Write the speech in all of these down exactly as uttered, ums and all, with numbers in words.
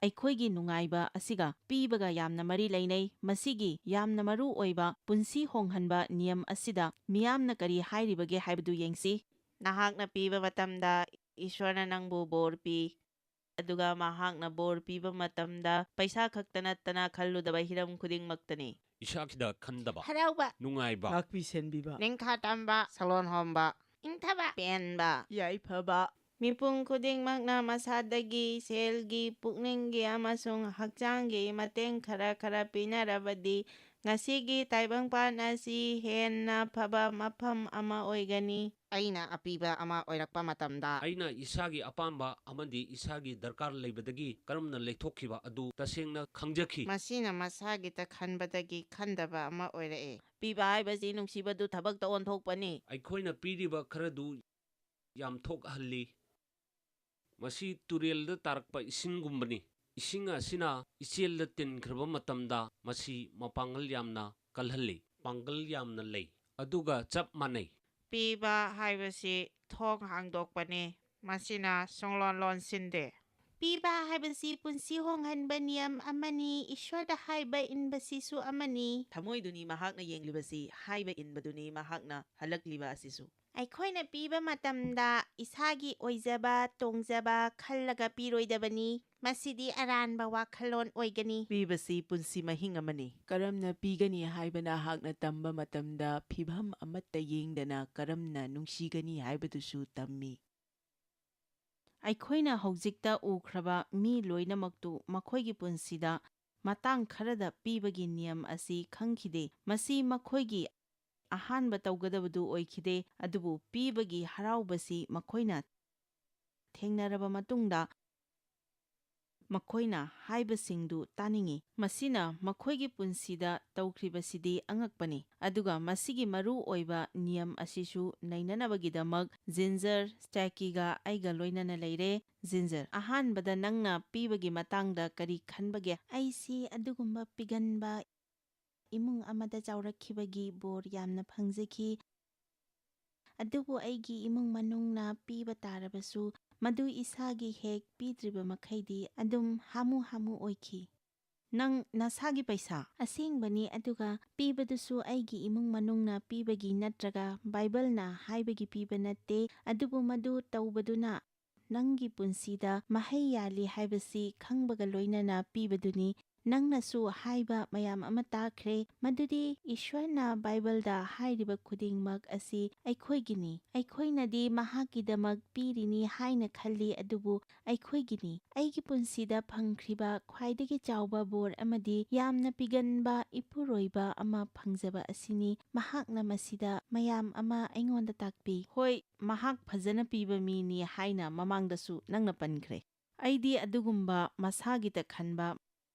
ꯑꯩꯈꯣꯏꯒꯤ ꯅꯨꯡꯉꯥꯏꯕ ꯑꯁꯤꯒ ꯄꯤꯕꯒ ꯌꯥꯝꯅ ꯃꯔꯤ ꯂꯩꯅꯩ꯫ ꯃꯁꯤꯒꯤ ꯌꯥꯝꯅ ꯃꯔꯨ ꯑꯣꯏꯕ ꯄꯨꯟꯁꯤ ꯍꯣꯡꯍꯟꯕ ꯅꯤꯌꯝ ꯑꯁꯤꯗ ꯃꯤꯌꯥꯝꯅ ꯀꯔꯤ ꯍꯥꯏꯔꯤꯕꯒꯦ ꯍꯥꯏꯕꯗꯨ ꯌꯦꯡꯁꯤ꯫ ꯅꯍꯥꯛꯅ ꯄꯤꯕ ꯃꯇꯝꯗ ꯏꯁ꯭ꯋꯔꯅ ꯅꯪꯕꯨ ꯕꯣꯔ ꯄꯤ, ꯑꯗꯨꯒ ꯃꯍꯥꯛꯅ ꯕꯣꯔ ꯄꯤꯕ ꯃꯇꯝꯗ ꯄꯩꯁꯥ ꯈꯛꯇ ꯅꯠꯇꯅ ꯈꯜꯂꯨꯗꯕ ꯍꯤꯔꯝ ꯈꯨꯗꯤꯡꯃꯛꯇꯅꯤ꯫ ꯏꯁꯥꯒꯤꯗ ꯈꯟꯗꯕ, ꯍꯔꯥꯎꯕ, ꯅꯨꯡꯉꯥꯏꯕ, ꯉꯥꯛꯄꯤ ꯁꯦꯟꯕꯤꯕ, ꯅꯤꯡꯈꯥ ꯇꯝꯕ, ꯁꯂꯣꯟ ꯍꯣꯝꯕ, ꯏꯪꯊꯕ, ꯄꯦꯟꯕ꯫ ꯌꯥꯏꯐꯕ꯫ ꯃꯤꯄꯨꯝ ꯈꯨꯗꯤꯡꯃꯛꯅ ꯃꯁꯥꯗꯒꯤ, ꯁꯦꯜꯒꯤ, ꯄꯨꯛꯅꯤꯡꯒꯤ ꯑꯃꯁꯨꯡ ꯍꯛꯆꯥꯡꯒꯤ ꯃꯇꯦꯡ ꯈꯔ ꯈꯔ ꯄꯤꯅꯔꯕꯗꯤ ꯉꯁꯤꯒꯤ ꯇꯥꯏꯕꯪꯄꯥꯟ ꯑꯁꯤ ꯍꯦꯟꯅ ꯐꯕ ꯃꯐꯝ ꯑꯃ ꯑꯣꯏꯒꯅꯤ꯫ ꯑꯩꯅ ꯑꯄꯤꯕ ꯑꯃ ꯑꯣꯏꯔꯛꯄ ꯃꯇꯝꯗ ꯑꯩꯅ ꯏꯁꯥꯒꯤ ꯑꯄꯥꯝꯕ ꯑꯃꯗꯤ ꯏꯁꯥꯒꯤ ꯗꯔꯀꯥꯔ ꯂꯩꯕꯗꯒꯤ ꯀꯔꯝꯅ ꯂꯩꯊꯣꯛꯈꯤꯕ ꯑꯗꯨ ꯇꯁꯦꯡꯅ ꯈꯪꯖꯈꯤ꯫ ꯃꯁꯤꯅ ꯃꯁꯥꯒꯤꯇ ꯈꯟꯕꯗꯒꯤ ꯈꯟꯗꯕ ꯑꯃ ꯑꯣꯏꯔꯛꯑꯦ꯫ ꯄꯤꯕ ꯍꯥꯏꯕꯁꯤ ꯅꯨꯡꯁꯤꯕꯗꯨ ꯊꯕꯛꯇ ꯑꯣꯟꯊꯣꯛꯄꯅꯤ꯫ ꯑꯩꯈꯣꯏꯅ ꯄꯤꯔꯤꯕ ꯈꯔꯗꯨ ꯌꯥꯝꯊꯣꯛꯍꯜꯂꯤ꯫ ꯃꯁꯤ ꯇꯨꯔꯦꯜꯗ ꯇꯥꯔꯛꯄ ꯏꯁꯤꯡꯒꯨꯝꯕꯅꯤ꯫ ꯏꯁꯤꯡ ꯑꯁꯤꯅ ꯏꯆꯦꯜꯗ ꯇꯤꯟꯈ꯭ꯔꯕ ꯃꯇꯝꯗ ꯃꯁꯤ ꯃꯄꯥꯡꯒꯜ ꯌꯥꯝꯅ ꯀꯜꯍꯜꯂꯤ, ꯄꯥꯡꯒꯜ ꯌꯥꯝꯅ ꯂꯩ, ꯑꯗꯨꯒ ꯆꯞ ꯃꯥꯟꯅꯩ꯫ ꯄꯤꯕ ꯍꯥꯏꯕꯁꯤ ꯊꯣꯡ ꯍꯥꯡꯗꯣꯛꯄꯅꯤ, ꯃꯁꯤꯅ ꯁꯨꯡꯂꯣꯟ ꯂꯣꯟꯁꯤꯟꯗꯦ꯫ ꯄꯤꯕ ꯍꯥꯏꯕꯁꯤ ꯄꯨꯟꯁꯤ ꯍꯣꯡꯍꯟꯕ ꯅꯤꯌꯝ ꯑꯃꯅꯤ, ꯏꯁ꯭ꯋꯔꯗ ꯍꯥꯏꯕ ꯏꯟꯕꯁꯤꯁꯨ ꯑꯃꯅꯤ꯫ ꯊꯃꯣꯏꯗꯨꯅꯤ ꯃꯍꯥꯛꯅ ꯌꯦꯡꯂꯤꯕꯁꯤ, ꯍꯥꯏꯕ ꯏꯟꯕꯗꯨꯅꯤ ꯃꯍꯥꯛꯅ ꯍꯜꯂꯛꯂꯤꯕ ꯑꯁꯤꯁꯨ꯫ ꯑꯩꯈꯣꯏꯅ ꯄꯤꯕ ꯃꯇꯝꯗ ꯏꯁꯥꯒꯤ ꯑꯣꯏꯖꯕ, ꯇꯣꯡꯖꯕ ꯈꯜꯂꯒ ꯄꯤꯔꯣꯏꯗꯕꯅꯤ꯫ ꯃꯁꯤꯗꯤ ꯑꯔꯥꯟꯕ ꯋꯥꯈꯜꯂꯣꯟ ꯑꯣꯏꯒꯅꯤ꯫ ꯄꯤꯕꯁꯤ ꯄꯨꯟꯁꯤ ꯃꯍꯤꯡ ꯑꯃꯅꯤ꯫ ꯀꯔꯝꯅ ꯄꯤꯒꯅꯤ ꯍꯥꯏꯕ ꯅꯍꯥꯛꯅ ꯇꯝꯕ ꯃꯇꯝꯗ ꯐꯤꯚꯝ ꯑꯃꯠꯇ ꯌꯦꯡꯗꯅ ꯀꯔꯝꯅ ꯅꯨꯡꯁꯤꯒꯅꯤ ꯍꯥꯏꯕꯗꯨꯁꯨ ꯇꯝꯃꯤ꯫ ꯑꯩꯈꯣꯏꯅ ꯍꯧꯖꯤꯛꯇ ꯎꯈ꯭ꯔꯕ ꯃꯤ ꯂꯣꯏꯅꯃꯛꯇꯨ ꯃꯈꯣꯏꯒꯤ ꯄꯨꯟꯁꯤꯗ ꯃꯇꯥꯡ ꯈꯔꯗ ꯄꯤꯕꯒꯤ ꯅꯤꯌꯝ ꯑꯁꯤ ꯈꯪꯈꯤꯗꯦ꯫ ꯃꯁꯤ ꯃꯈꯣꯏꯒꯤ ꯑꯍꯥꯟꯕ ꯇꯧꯒꯗꯕꯗꯨ ꯑꯣꯏꯈꯤꯗꯦ, ꯑꯗꯨꯕꯨ ꯄꯤꯕꯒꯤ ꯍꯔꯥꯎꯕꯁꯤ ꯃꯈꯣꯏꯅ ꯊꯦꯡꯅꯔꯕ ꯃꯇꯨꯡꯗ ꯃꯈꯣꯏꯅ ꯍꯥꯏꯕꯁꯤꯡꯗꯨ ꯇꯥꯅꯤꯡꯏ꯫ ꯃꯁꯤꯅ ꯃꯈꯣꯏꯒꯤ ꯄꯨꯟꯁꯤꯗ ꯇꯧꯈ꯭ꯔꯤꯕꯁꯤꯗꯤ ꯑꯉꯛꯄꯅꯤ꯫ ꯑꯗꯨꯒ ꯃꯁꯤꯒꯤ ꯃꯔꯨ ꯑꯣꯏꯕ ꯅꯤꯌꯝ ꯑꯁꯤꯁꯨ ꯅꯩꯅꯅꯕꯒꯤꯗꯃꯛ ꯖꯤꯟꯖꯔ ꯁ꯭ꯇꯦꯀꯤꯒ ꯑꯩꯒ ꯂꯣꯏꯅꯅ ꯂꯩꯔꯦ꯫ ꯖꯤꯟꯖꯔ, ꯑꯍꯥꯟꯕꯗ ꯅꯪꯅ ꯄꯤꯕꯒꯤ ꯃꯇꯥꯡꯗ ꯀꯔꯤ ꯈꯟꯕꯒꯦ? ꯑꯩꯁꯤ ꯑꯗꯨꯒꯨꯝꯕ ꯄꯤꯒꯟꯕ ꯏꯃꯨꯡ ꯑꯃꯗ ꯆꯥꯎꯔꯛꯈꯤꯕꯒꯤ ꯕꯣꯔ ꯌꯥꯝꯅ ꯐꯪꯖꯈꯤ꯫ ꯑꯗꯨꯕꯨ ꯑꯩꯒꯤ ꯏꯃꯨꯡ ꯃꯅꯨꯡꯅ ꯄꯤꯕ ꯇꯥꯔꯕꯁꯨ ꯃꯗꯨ ꯏꯁꯥꯒꯤ ꯍꯦꯛ ꯄꯤꯗ꯭ꯔꯤꯕ ꯃꯈꯩꯗꯤ ꯑꯗꯨꯝ ꯍꯥꯃꯨ ꯍꯥꯃꯨ ꯑꯣꯏꯈꯤ꯫ "ꯅꯪ ꯅꯁꯥꯒꯤ ꯄꯩꯁꯥ?" "ꯑꯁꯦꯡꯕꯅꯤ, ꯑꯗꯨꯒ ꯄꯤꯕꯗꯨꯁꯨ ꯑꯩꯒꯤ ꯏꯃꯨꯡ ꯃꯅꯨꯡꯅ ꯄꯤꯕꯒꯤ ꯅꯠꯇ꯭ꯔꯒ ꯕꯥꯏꯕꯜꯅ ꯍꯥꯏꯕꯒꯤ ꯄꯤꯕ ꯅꯠꯇꯦ, ꯑꯗꯨꯕꯨ ꯃꯗꯨ ꯇꯧꯕꯗꯨꯅ ꯅꯪꯒꯤ ꯄꯨꯟꯁꯤꯗ ꯃꯍꯩ ꯌꯥꯜꯂꯤ ꯍꯥꯏꯕꯁꯤ ꯈꯪꯕꯒ ꯂꯣꯏꯅꯅ ꯄꯤꯕꯗꯨꯅꯤ꯫ ꯅꯪꯅꯁꯨ ꯍꯥꯏꯕ ꯃꯌꯥꯝ ꯑꯃ ꯇꯥꯈ꯭ꯔꯦ, ꯃꯗꯨꯗꯤ ꯏꯁ꯭ꯋꯔꯅ ꯕꯥꯏꯕꯜꯗ ꯍꯥꯏꯔꯤꯕ ꯈꯨꯗꯤꯡꯃꯛ ꯑꯁꯤ ꯑꯩꯈꯣꯏꯒꯤꯅꯤ꯫ ꯑꯩꯈꯣꯏꯅꯗꯤ ꯃꯍꯥꯛꯀꯤꯗꯃꯛ ꯄꯤꯔꯤꯅꯤ ꯍꯥꯏꯅ ꯈꯜꯂꯤ, ꯑꯗꯨꯕꯨ ꯑꯩꯈꯣꯏꯒꯤꯅꯤ꯫ ꯑꯩꯒꯤ ꯄꯨꯟꯁꯤꯗ ꯐꯪꯈ꯭ꯔꯤꯕ ꯈ꯭ꯋꯥꯏꯗꯒꯤ ꯆꯥꯎꯕ ꯕꯣꯔ ꯑꯃꯗꯤ ꯌꯥꯝꯅ ꯄꯤꯒꯟꯕ ꯏꯄꯨꯔꯣꯏꯕ ꯑꯃ ꯐꯪꯖꯕ ꯑꯁꯤꯅꯤ꯫ ꯃꯍꯥꯛꯅ ꯃꯁꯤꯗ ꯃꯌꯥꯝ ꯑꯃ ꯑꯩꯉꯣꯟꯗ ꯇꯥꯛꯄꯤ꯫" ꯍꯣꯏ, ꯃꯍꯥꯛ ꯐꯖꯅ ꯄꯤꯕ ꯃꯤꯅꯤ ꯍꯥꯏꯅ ꯃꯃꯥꯡꯗꯁꯨ ꯅꯪꯅ ꯄꯟꯈ꯭ꯔꯦ꯫ ꯑꯩꯗꯤ ꯑꯗꯨꯒꯨꯝꯕ ꯃꯁꯥꯒꯤꯇ ꯈꯟꯕ,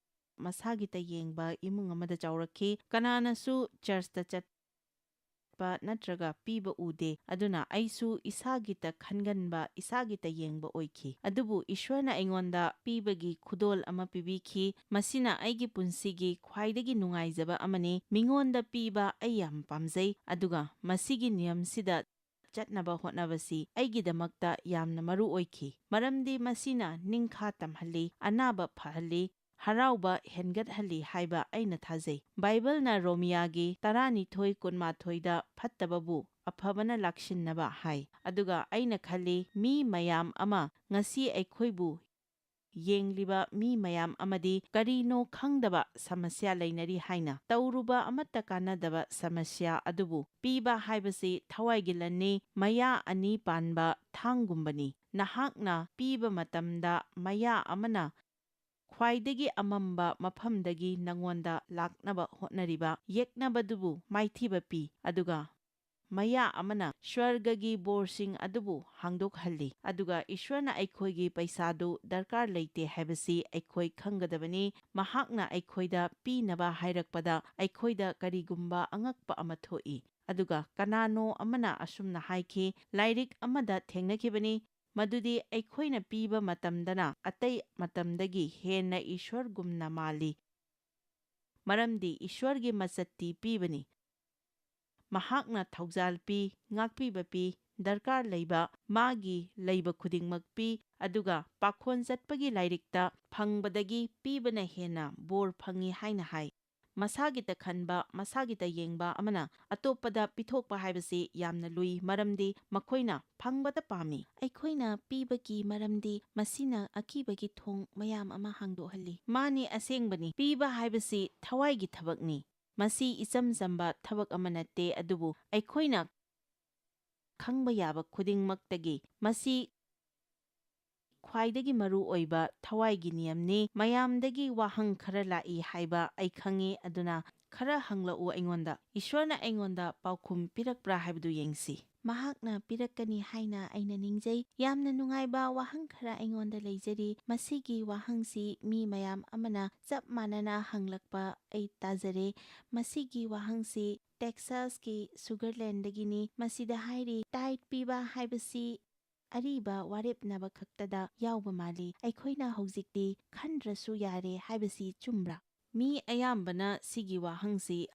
ꯃꯁꯥꯒꯤꯇ ꯌꯦꯡꯕ ꯏꯃꯨꯡ ꯑꯃꯗ ꯆꯥꯎꯔꯛꯈꯤ꯫ ꯀꯅꯥꯅꯁꯨ ꯆꯔꯆꯇ ꯆꯠꯄ ꯅꯠꯇ꯭ꯔꯒ ꯄꯤꯕ ꯎꯗꯦ꯫ ꯑꯗꯨꯅ ꯑꯩꯁꯨ ꯏꯁꯥꯒꯤꯇ ꯈꯟꯒꯟꯕ, ꯏꯁꯥꯒꯤꯇ ꯌꯦꯡꯕ ꯑꯣꯏꯈꯤ꯫ ꯑꯗꯨꯕꯨ ꯏꯁ꯭ꯋꯔꯅ ꯑꯩꯉꯣꯟꯗ ꯄꯤꯕꯒꯤ ꯈꯨꯗꯣꯜ ꯑꯃ ꯄꯤꯕꯤꯈꯤ꯫ ꯃꯁꯤꯅ ꯑꯩꯒꯤ ꯄꯨꯟꯁꯤꯒꯤ ꯈ꯭ꯋꯥꯏꯗꯒꯤ ꯅꯨꯡꯉꯥꯏꯖꯕ ꯑꯃꯅꯤ꯫ ꯃꯤꯉꯣꯟꯗ ꯄꯤꯕ ꯑꯩ ꯌꯥꯝ ꯄꯥꯝꯖꯩ, ꯑꯗꯨꯒ ꯃꯁꯤꯒꯤ ꯅꯤꯌꯝꯁꯤꯗ ꯆꯠꯅꯕ ꯍꯣꯠꯅꯕꯁꯤ ꯑꯩꯒꯤꯗꯃꯛꯇ ꯌꯥꯝꯅ ꯃꯔꯨ ꯑꯣꯏꯈꯤ, ꯃꯔꯝꯗꯤ ꯃꯁꯤꯅ ꯅꯤꯡꯈꯥ ꯇꯝꯍꯜꯂꯤ, ꯑꯅꯥꯕ ꯐꯍꯜꯂꯤ, ꯍꯔꯥꯎꯕ ꯍꯦꯟꯒꯠꯍꯜꯂꯤ ꯍꯥꯏꯕ ꯑꯩꯅ ꯊꯥꯖꯩ꯫ ꯕꯥꯏꯕꯜꯅ ꯔꯣꯃꯤꯌꯥꯒꯤ ꯇꯔꯥꯅꯤꯊꯣꯏ ꯀꯨꯟꯃꯥꯊꯣꯏꯗ ꯐꯠꯇꯕꯕꯨ ꯑꯐꯕꯅ ꯂꯥꯛꯁꯤꯟꯅꯕ ꯍꯥꯏ꯫ ꯑꯗꯨꯒ ꯑꯩꯅ ꯈꯜꯂꯤ, ꯃꯤ ꯃꯌꯥꯝ ꯑꯃ, ꯉꯁꯤ ꯑꯩꯈꯣꯏꯕꯨ ꯌꯦꯡꯂꯤꯕ ꯃꯤ ꯃꯌꯥꯝ ꯑꯃꯗꯤ ꯀꯔꯤꯅꯣ ꯈꯪꯗꯕ ꯁꯃꯁ꯭ꯌꯥ ꯂꯩꯅꯔꯤ ꯍꯥꯏꯅ꯫ ꯇꯧꯔꯨꯕ ꯑꯃꯠꯇ ꯀꯥꯟꯅꯗꯕ ꯁꯃꯁ꯭ꯌꯥ ꯑꯗꯨꯕꯨ ꯄꯤꯕ ꯍꯥꯏꯕꯁꯤ ꯊꯋꯥꯏꯒꯤ ꯂꯟꯅꯤ, ꯃꯌꯥ ꯑꯅꯤ ꯄꯥꯟꯕ ꯊꯥꯡꯒꯨꯝꯕꯅꯤ꯫ ꯅꯍꯥꯛꯅ ꯄꯤꯕ ꯃꯇꯝꯗ ꯃꯌꯥ ꯑꯃꯅ ꯈ꯭ꯋꯥꯏꯗꯒꯤ ꯑꯃꯝꯕ ꯃꯐꯝꯗꯒꯤ ꯅꯉꯣꯟꯗ ꯂꯥꯛꯅꯕ ꯍꯣꯠꯅꯔꯤꯕ ꯌꯦꯛꯅꯕꯗꯨꯕꯨ ꯃꯥꯏꯊꯤꯕ ꯄꯤ, ꯑꯗꯨꯒ ꯃꯌꯥ ꯑꯃꯅ ꯁ꯭ꯋꯔꯒꯒꯤ ꯕꯣꯔꯁꯤꯡ ꯑꯗꯨꯕꯨ ꯍꯥꯡꯗꯣꯛꯍꯜꯂꯤ꯫ ꯑꯗꯨꯒ ꯏꯁ꯭ꯋꯔꯅ ꯑꯩꯈꯣꯏꯒꯤ ꯄꯩꯁꯥꯗꯨ ꯗꯔꯀꯥꯔ ꯂꯩꯇꯦ ꯍꯥꯏꯕꯁꯤ ꯑꯩꯈꯣꯏ ꯈꯪꯒꯗꯕꯅꯤ꯫ ꯃꯍꯥꯛꯅ ꯑꯩꯈꯣꯏꯗ ꯄꯤꯅꯕ ꯍꯥꯏꯔꯛꯄꯗ ꯑꯩꯈꯣꯏꯗ ꯀꯔꯤꯒꯨꯝꯕ ꯑꯉꯛꯄ ꯑꯃ ꯊꯣꯛꯏ꯫ ꯑꯗꯨꯒ ꯀꯅꯥꯅꯣ ꯑꯃꯅ ꯑꯁꯨꯝꯅ ꯍꯥꯏꯈꯤ, ꯂꯥꯏꯔꯤꯛ ꯑꯃꯗ ꯊꯦꯡꯅꯈꯤꯕꯅꯤ, ꯃꯗꯨꯗꯤ ꯑꯩꯈꯣꯏꯅ ꯄꯤꯕ ꯃꯇꯝꯗꯅ ꯑꯇꯩ ꯃꯇꯝꯗꯒꯤ ꯍꯦꯟꯅ ꯏꯁ꯭ꯋꯔꯒꯨꯝꯅ ꯃꯥꯜꯂꯤ, ꯃꯔꯝꯗꯤ ꯏꯁ꯭ꯋꯔꯒꯤ ꯃꯆꯠꯇꯤ ꯄꯤꯕꯅꯤ꯫ ꯃꯍꯥꯛꯅ ꯊꯧꯖꯥꯜ ꯄꯤ, ꯉꯥꯛꯄꯤꯕ ꯄꯤ, ꯗꯔꯀꯥꯔ ꯂꯩꯕ ꯃꯥꯒꯤ ꯂꯩꯕ ꯈꯨꯗꯤꯡꯃꯛ ꯄꯤ, ꯑꯗꯨꯒ ꯄꯥꯈꯣꯟ ꯆꯠꯄꯒꯤ ꯂꯥꯏꯔꯤꯛꯇ ꯐꯪꯕꯗꯒꯤ ꯄꯤꯕꯅ ꯍꯦꯟꯅ ꯕꯣꯔ ꯐꯪꯏ ꯍꯥꯏꯅ ꯍꯥꯏ꯫ ꯃꯁꯥꯒꯤꯇ ꯈꯟꯕ, ꯃꯁꯥꯒꯤꯇ ꯌꯦꯡꯕ ꯑꯃꯅ ꯑꯇꯣꯞꯄꯗ ꯄꯤꯊꯣꯛꯄ ꯍꯥꯏꯕꯁꯤ ꯌꯥꯝꯅ ꯂꯨꯏ, ꯃꯔꯝꯗꯤ ꯃꯈꯣꯏꯅ ꯐꯪꯕꯇ ꯄꯥꯝꯃꯤ꯫ ꯑꯩꯈꯣꯏꯅ ꯄꯤꯕꯒꯤ ꯃꯔꯝꯗꯤ ꯃꯁꯤꯅ ꯑꯀꯤꯕꯒꯤ ꯊꯣꯡ ꯃꯌꯥꯝ ꯑꯃ ꯍꯥꯡꯗꯣꯛꯍꯜꯂꯤ꯫ ꯃꯥꯅꯤ, ꯑꯁꯦꯡꯕꯅꯤ, ꯄꯤꯕ ꯍꯥꯏꯕꯁꯤ ꯊꯋꯥꯏꯒꯤ ꯊꯕꯛꯅꯤ꯫ ꯃꯁꯤ ꯏꯆꯝ ꯆꯝꯕ ꯊꯕꯛ ꯑꯃ ꯅꯠꯇꯦ, ꯑꯗꯨꯕꯨ ꯑꯩꯈꯣꯏꯅ ꯈꯪꯕ ꯌꯥꯕ ꯈꯨꯗꯤꯡꯃꯛꯇꯒꯤ ꯃꯁꯤ ꯈ꯭ꯋꯥꯏꯗꯒꯤ ꯃꯔꯨ ꯑꯣꯏꯕ ꯊꯋꯥꯏꯒꯤ ꯅꯤꯌꯝꯅꯤ꯫ ꯃꯌꯥꯝꯗꯒꯤ ꯋꯥꯍꯪ ꯈꯔ ꯂꯥꯛꯏ ꯍꯥꯏꯕ ꯑꯩ ꯈꯪꯏ, ꯑꯗꯨꯅ ꯈꯔ ꯍꯪꯂꯛꯎ ꯑꯩꯉꯣꯟꯗ꯫ ꯏꯁ꯭ꯋꯔꯅ ꯑꯩꯉꯣꯟꯗ ꯄꯥꯎꯈꯨꯝ ꯄꯤꯔꯛꯄ꯭ꯔꯥ ꯍꯥꯏꯕꯗꯨ ꯌꯦꯡꯁꯤ꯫ ꯃꯍꯥꯛꯅ ꯄꯤꯔꯛꯀꯅꯤ ꯍꯥꯏꯅ ꯑꯩꯅ ꯅꯤꯡꯖꯩ꯫ ꯌꯥꯝꯅ ꯅꯨꯡꯉꯥꯏꯕ ꯋꯥꯍꯪ ꯈꯔ ꯑꯩꯉꯣꯟꯗ ꯂꯩꯖꯔꯤ꯫ ꯃꯁꯤꯒꯤ ꯋꯥꯍꯪꯁꯤ ꯃꯤ ꯃꯌꯥꯝ ꯑꯃꯅ ꯆꯞ ꯃꯥꯟꯅꯅ ꯍꯪꯂꯛꯄ ꯑꯩ ꯇꯥꯖꯔꯦ꯫ ꯃꯁꯤꯒꯤ ꯋꯥꯍꯪꯁꯤ ꯇꯦꯛꯁꯥꯁꯀꯤ ꯁꯨꯒꯔꯂꯦꯟꯗꯒꯤꯅꯤ꯫ ꯃꯁꯤꯗ ꯍꯥꯏꯔꯤ, "ꯇꯥꯏꯠ ꯄꯤꯕ ꯍꯥꯏꯕꯁꯤ ꯑꯔꯤꯕ ꯋꯥꯔꯦꯞꯅꯕ ꯈꯛꯇꯗ ꯌꯥꯎꯕ ꯃꯥꯜꯂꯤ꯫ ꯑꯩꯈꯣꯏꯅ ꯍꯧꯖꯤꯛꯇꯤ ꯈꯟꯗ꯭ꯔꯁꯨ ꯌꯥꯔꯦ ꯍꯥꯏꯕꯁꯤ ꯆꯨꯝꯕ꯭ꯔꯥ?" ꯃꯤ ꯑꯌꯥꯝꯕꯅ ꯁꯤꯒꯤ ꯋꯥꯍꯪꯁꯤ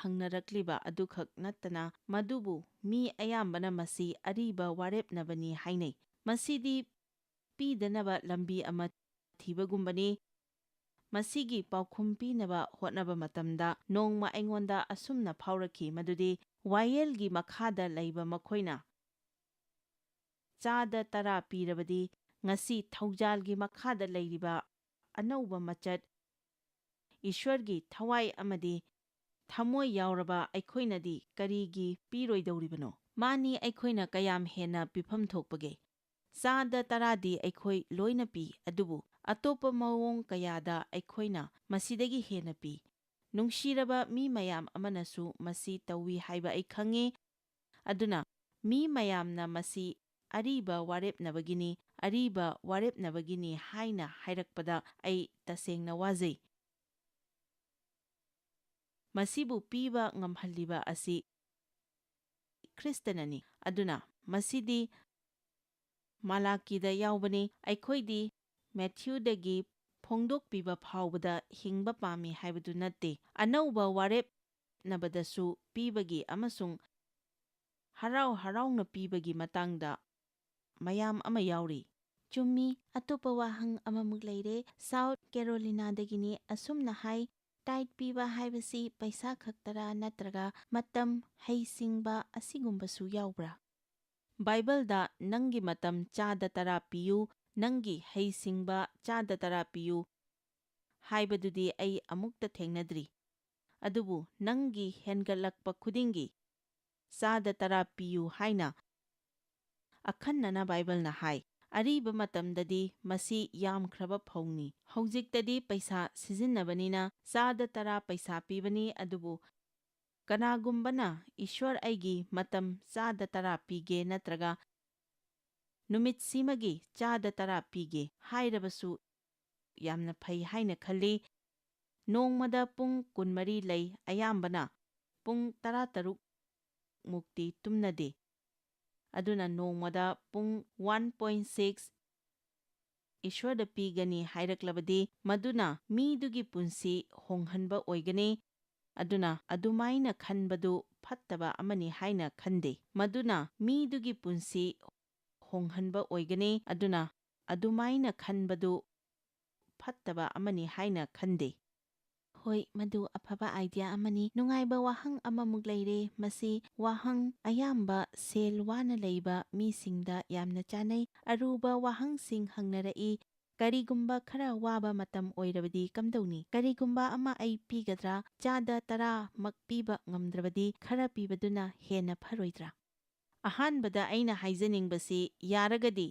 ꯍꯪꯅꯔꯛꯂꯤꯕ ꯑꯗꯨꯈꯛ ꯅꯠꯇꯅ, ꯃꯗꯨꯕꯨ ꯃꯤ ꯑꯌꯥꯝꯕꯅ ꯃꯁꯤ ꯑꯔꯤꯕ ꯋꯥꯔꯦꯞꯅꯕꯅꯤ ꯍꯥꯏꯅꯩ꯫ ꯃꯁꯤꯗꯤ ꯄꯤꯗꯅꯕ ꯂꯝꯕꯤ ꯑꯃ ꯊꯤꯕꯒꯨꯝꯕꯅꯤ꯫ ꯃꯁꯤꯒꯤ ꯄꯥꯎꯈꯨꯝ ꯄꯤꯅꯕ ꯍꯣꯠꯅꯕ ꯃꯇꯝꯗ ꯅꯣꯡꯃ ꯑꯩꯉꯣꯟꯗ ꯑꯁꯨꯝꯅ ꯐꯥꯎꯔꯛꯈꯤ, ꯃꯗꯨꯗꯤ ꯋꯥꯌꯦꯜꯒꯤ ꯃꯈꯥꯗ ꯂꯩꯕ ꯃꯈꯣꯏꯅ ꯆꯥꯗ ꯇꯔꯥ ꯄꯤꯔꯕꯗꯤ, ꯉꯁꯤ ꯊꯧꯖꯥꯜꯒꯤ ꯃꯈꯥꯗ ꯂꯩꯔꯤꯕ ꯑꯅꯧꯕ ꯃꯆꯠ, ꯏꯁ꯭ꯋꯔꯒꯤ ꯊꯋꯥꯏ ꯑꯃꯗꯤ ꯊꯃꯣꯏ ꯌꯥꯎꯔꯕ ꯑꯩꯈꯣꯏꯅꯗꯤ ꯀꯔꯤꯒꯤ ꯄꯤꯔꯣꯏꯗꯧꯔꯤꯕꯅꯣ? ꯃꯥꯅꯤ, ꯑꯩꯈꯣꯏꯅ ꯀꯌꯥꯝ ꯍꯦꯟꯅ ꯄꯤꯐꯝ ꯊꯣꯛꯄꯒꯦ? ꯆꯥꯗ ꯇꯔꯥꯗꯤ ꯑꯩꯈꯣꯏ ꯂꯣꯏꯅ ꯄꯤ, ꯑꯗꯨꯕꯨ ꯑꯇꯣꯞꯄ ꯃꯑꯣꯡ ꯀꯌꯥꯗ ꯑꯩꯈꯣꯏꯅ ꯃꯁꯤꯗꯒꯤ ꯍꯦꯟꯅ ꯄꯤ꯫ ꯅꯨꯡꯁꯤꯔꯕ ꯃꯤ ꯃꯌꯥꯝ ꯑꯃꯅꯁꯨ ꯃꯁꯤ ꯇꯧꯏ ꯍꯥꯏꯕ ꯑꯩ ꯈꯪꯏ꯫ ꯑꯗꯨꯅ ꯃꯤ ꯃꯌꯥꯝꯅ ꯃꯁꯤ ꯑꯔꯤꯕ ꯋꯥꯔꯦꯞꯅꯕꯒꯤꯅꯤ, ꯑꯔꯤꯕ ꯋꯥꯔꯦꯞꯅꯕꯒꯤꯅꯤ ꯍꯥꯏꯅ ꯍꯥꯏꯔꯛꯄꯗ ꯑꯩ ꯇꯁꯦꯡꯅ ꯋꯥꯖꯩ꯫ ꯃꯁꯤꯕꯨ ꯄꯤꯕ ꯉꯝꯍꯜꯂꯤꯕ ꯑꯁꯤ ꯈ꯭ꯔꯤꯁꯇꯅꯅꯤ꯫ ꯑꯗꯨꯅ ꯃꯁꯤꯗꯤ ꯃꯥꯂꯥꯀꯤꯗ ꯌꯥꯎꯕꯅꯤ꯫ ꯑꯩꯈꯣꯏꯗꯤ ꯃꯦꯊ꯭ꯌꯨꯗꯒꯤ ꯐꯣꯡꯗꯣꯛꯄꯤꯕ ꯐꯥꯎꯕꯗ ꯍꯤꯡꯕ ꯄꯥꯝꯃꯤ ꯍꯥꯏꯕꯗꯨ ꯅꯠꯇꯦ꯫ ꯑꯅꯧꯕ ꯋꯥꯔꯦꯞꯅꯕꯗꯁꯨ ꯄꯤꯕꯒꯤ ꯑꯃꯁꯨꯡ ꯍꯔꯥꯎ ꯍꯔꯥꯎꯅ ꯄꯤꯕꯒꯤ ꯃꯇꯥꯡꯗ ꯃꯌꯥꯝ ꯑꯃ ꯌꯥꯎꯔꯤ꯫ ꯆꯨꯝꯃꯤ, ꯑꯇꯣꯞꯄ ꯋꯥꯍꯪ ꯑꯃꯃꯨꯛ ꯂꯩꯔꯦ꯫ ꯁꯥꯎꯠ ꯀꯦꯔꯣꯂꯤꯅꯥꯗꯒꯤꯅꯤ꯫ ꯑꯁꯨꯝꯅ ꯍꯥꯏ, "ꯇꯥꯏꯠ ꯄꯤꯕ ꯍꯥꯏꯕꯁꯤ ꯄꯩꯁꯥ ꯈꯛꯇꯔꯥ ꯅꯠꯇ꯭ꯔꯒ ꯃꯇꯝ, ꯍꯩꯁꯤꯡꯕ ꯑꯁꯤꯒꯨꯝꯕꯁꯨ ꯌꯥꯎꯕ꯭ꯔꯥ?" ꯕꯥꯏꯕꯜꯗ "ꯅꯪꯒꯤ ꯃꯇꯝ ꯆꯥꯗ ꯇꯔꯥ ꯄꯤꯌꯨ, ꯅꯪꯒꯤ ꯍꯩꯁꯤꯡꯕ ꯆꯥꯗ ꯇꯔꯥ ꯄꯤꯌꯨ" ꯍꯥꯏꯕꯗꯨꯗꯤ ꯑꯩ ꯑꯃꯨꯛꯇ ꯊꯦꯡꯅꯗ꯭ꯔꯤ꯫ ꯑꯗꯨꯕꯨ ꯅꯪꯒꯤ ꯍꯦꯟꯒꯠꯂꯛꯄ ꯈꯨꯗꯤꯡꯒꯤ ꯆꯥꯗ ꯇꯔꯥ ꯄꯤꯌꯨ ꯍꯥꯏꯅ ꯑꯈꯟꯅꯅ ꯕꯥꯏꯕꯜꯅ ꯍꯥꯏ꯫ ꯑꯔꯤꯕ ꯃꯇꯝꯗꯗꯤ ꯃꯁꯤ ꯌꯥꯝꯈ꯭ꯔꯕ ꯐꯧꯅꯤ꯫ ꯍꯧꯖꯤꯛꯇꯗꯤ ꯄꯩꯁꯥ ꯁꯤꯖꯤꯟꯅꯕꯅꯤꯅ ꯆꯥꯗ ꯇꯔꯥ ꯄꯩꯁꯥ ꯄꯤꯕꯅꯤ, ꯑꯗꯨꯕꯨ ꯀꯅꯥꯒꯨꯝꯕꯅ "ꯏꯁ꯭ꯋꯔ, ꯑꯩꯒꯤ ꯃꯇꯝ ꯆꯥꯗ ꯇꯔꯥ ꯄꯤꯒꯦ" ꯅꯠꯇ꯭ꯔꯒ "ꯅꯨꯃꯤꯠꯁꯤꯃꯒꯤ ꯆꯥꯗ ꯇꯔꯥ ꯄꯤꯒꯦ" ꯍꯥꯏꯔꯕꯁꯨ ꯌꯥꯝꯅ ꯐꯩ ꯍꯥꯏꯅ ꯈꯜꯂꯤ꯫ ꯅꯣꯡꯃꯗ ꯄꯨꯡ ꯀꯨꯟꯃꯔꯤ ꯂꯩ, ꯑꯌꯥꯝꯕꯅ ꯄꯨꯡ ꯇꯔꯥꯇꯔꯨꯛ ꯃꯨꯛꯇꯤ ꯇꯨꯝꯅꯗꯦ꯫ ꯑꯗꯨꯅ ꯅꯣꯡꯃꯗ ꯄꯨꯡ ꯋꯥꯟ ꯄꯣꯏꯟ ꯁꯤꯛꯁ ꯏꯁ꯭ꯋꯔꯗ ꯄꯤꯒꯅꯤ ꯍꯥꯏꯔꯛꯂꯕꯗꯤ, ꯃꯗꯨꯅ ꯃꯤꯗꯨꯒꯤ ꯄꯨꯟꯁꯤ ꯍꯣꯡꯍꯟꯕ ꯑꯣꯏꯒꯅꯤ꯫ ꯑꯗꯨꯅ ꯑꯗꯨꯃꯥꯏꯅ ꯈꯟꯕꯗꯨ ꯐꯠꯇꯕ ꯑꯃꯅꯤ ꯍꯥꯏꯅ ꯈꯟꯗꯦ꯫ ꯃꯗꯨꯅ ꯃꯤꯗꯨꯒꯤ ꯄꯨꯟꯁꯤ ꯍꯣꯡꯍꯟꯕ ꯑꯣꯏꯒꯅꯤ꯫ ꯑꯗꯨꯅ ꯑꯗꯨꯃꯥꯏꯅ ꯈꯟꯕꯗꯨ ꯐꯠꯇꯕ ꯑꯃꯅꯤ ꯍꯥꯏꯅ ꯈꯟꯗꯦ꯫ ꯍꯣꯏ, ꯃꯗꯨ ꯑꯐꯕ ꯑꯥꯏꯗꯤꯌꯥ ꯑꯃꯅꯤ꯫ ꯅꯨꯡꯉꯥꯏꯕ ꯋꯥꯍꯪ ꯑꯃꯃꯨꯛ ꯂꯩꯔꯦ꯫ ꯃꯁꯤ ꯋꯥꯍꯪ ꯑꯌꯥꯝꯕ ꯁꯦꯜ ꯋꯥꯅ ꯂꯩꯕ ꯃꯤꯁꯤꯡꯗ ꯌꯥꯝꯅ ꯆꯥꯅꯩ꯫ ꯑꯔꯨꯕ ꯋꯥꯍꯪꯁꯤꯡ ꯍꯪꯅꯔꯛꯏ꯫ "ꯀꯔꯤꯒꯨꯝꯕ ꯈꯔ ꯋꯥꯕ ꯃꯇꯝ ꯑꯣꯏꯔꯕꯗꯤ ꯀꯝꯗꯧꯅꯤ? ꯀꯔꯤꯒꯨꯝꯕ ꯑꯃ ꯑꯩ ꯄꯤꯒꯗ꯭ꯔꯥ? ꯆꯥꯗ ꯇꯔꯥꯃꯛ ꯄꯤꯕ ꯉꯝꯗ꯭ꯔꯕꯗꯤ ꯈꯔ ꯄꯤꯕꯗꯨꯅ ꯍꯦꯟꯅ ꯐꯔꯣꯏꯗ꯭ꯔꯥ?" ꯑꯍꯥꯟꯕꯗ ꯑꯩꯅ ꯍꯥꯏꯖꯅꯤꯡꯕꯁꯤ, ꯌꯥꯔꯒꯗꯤ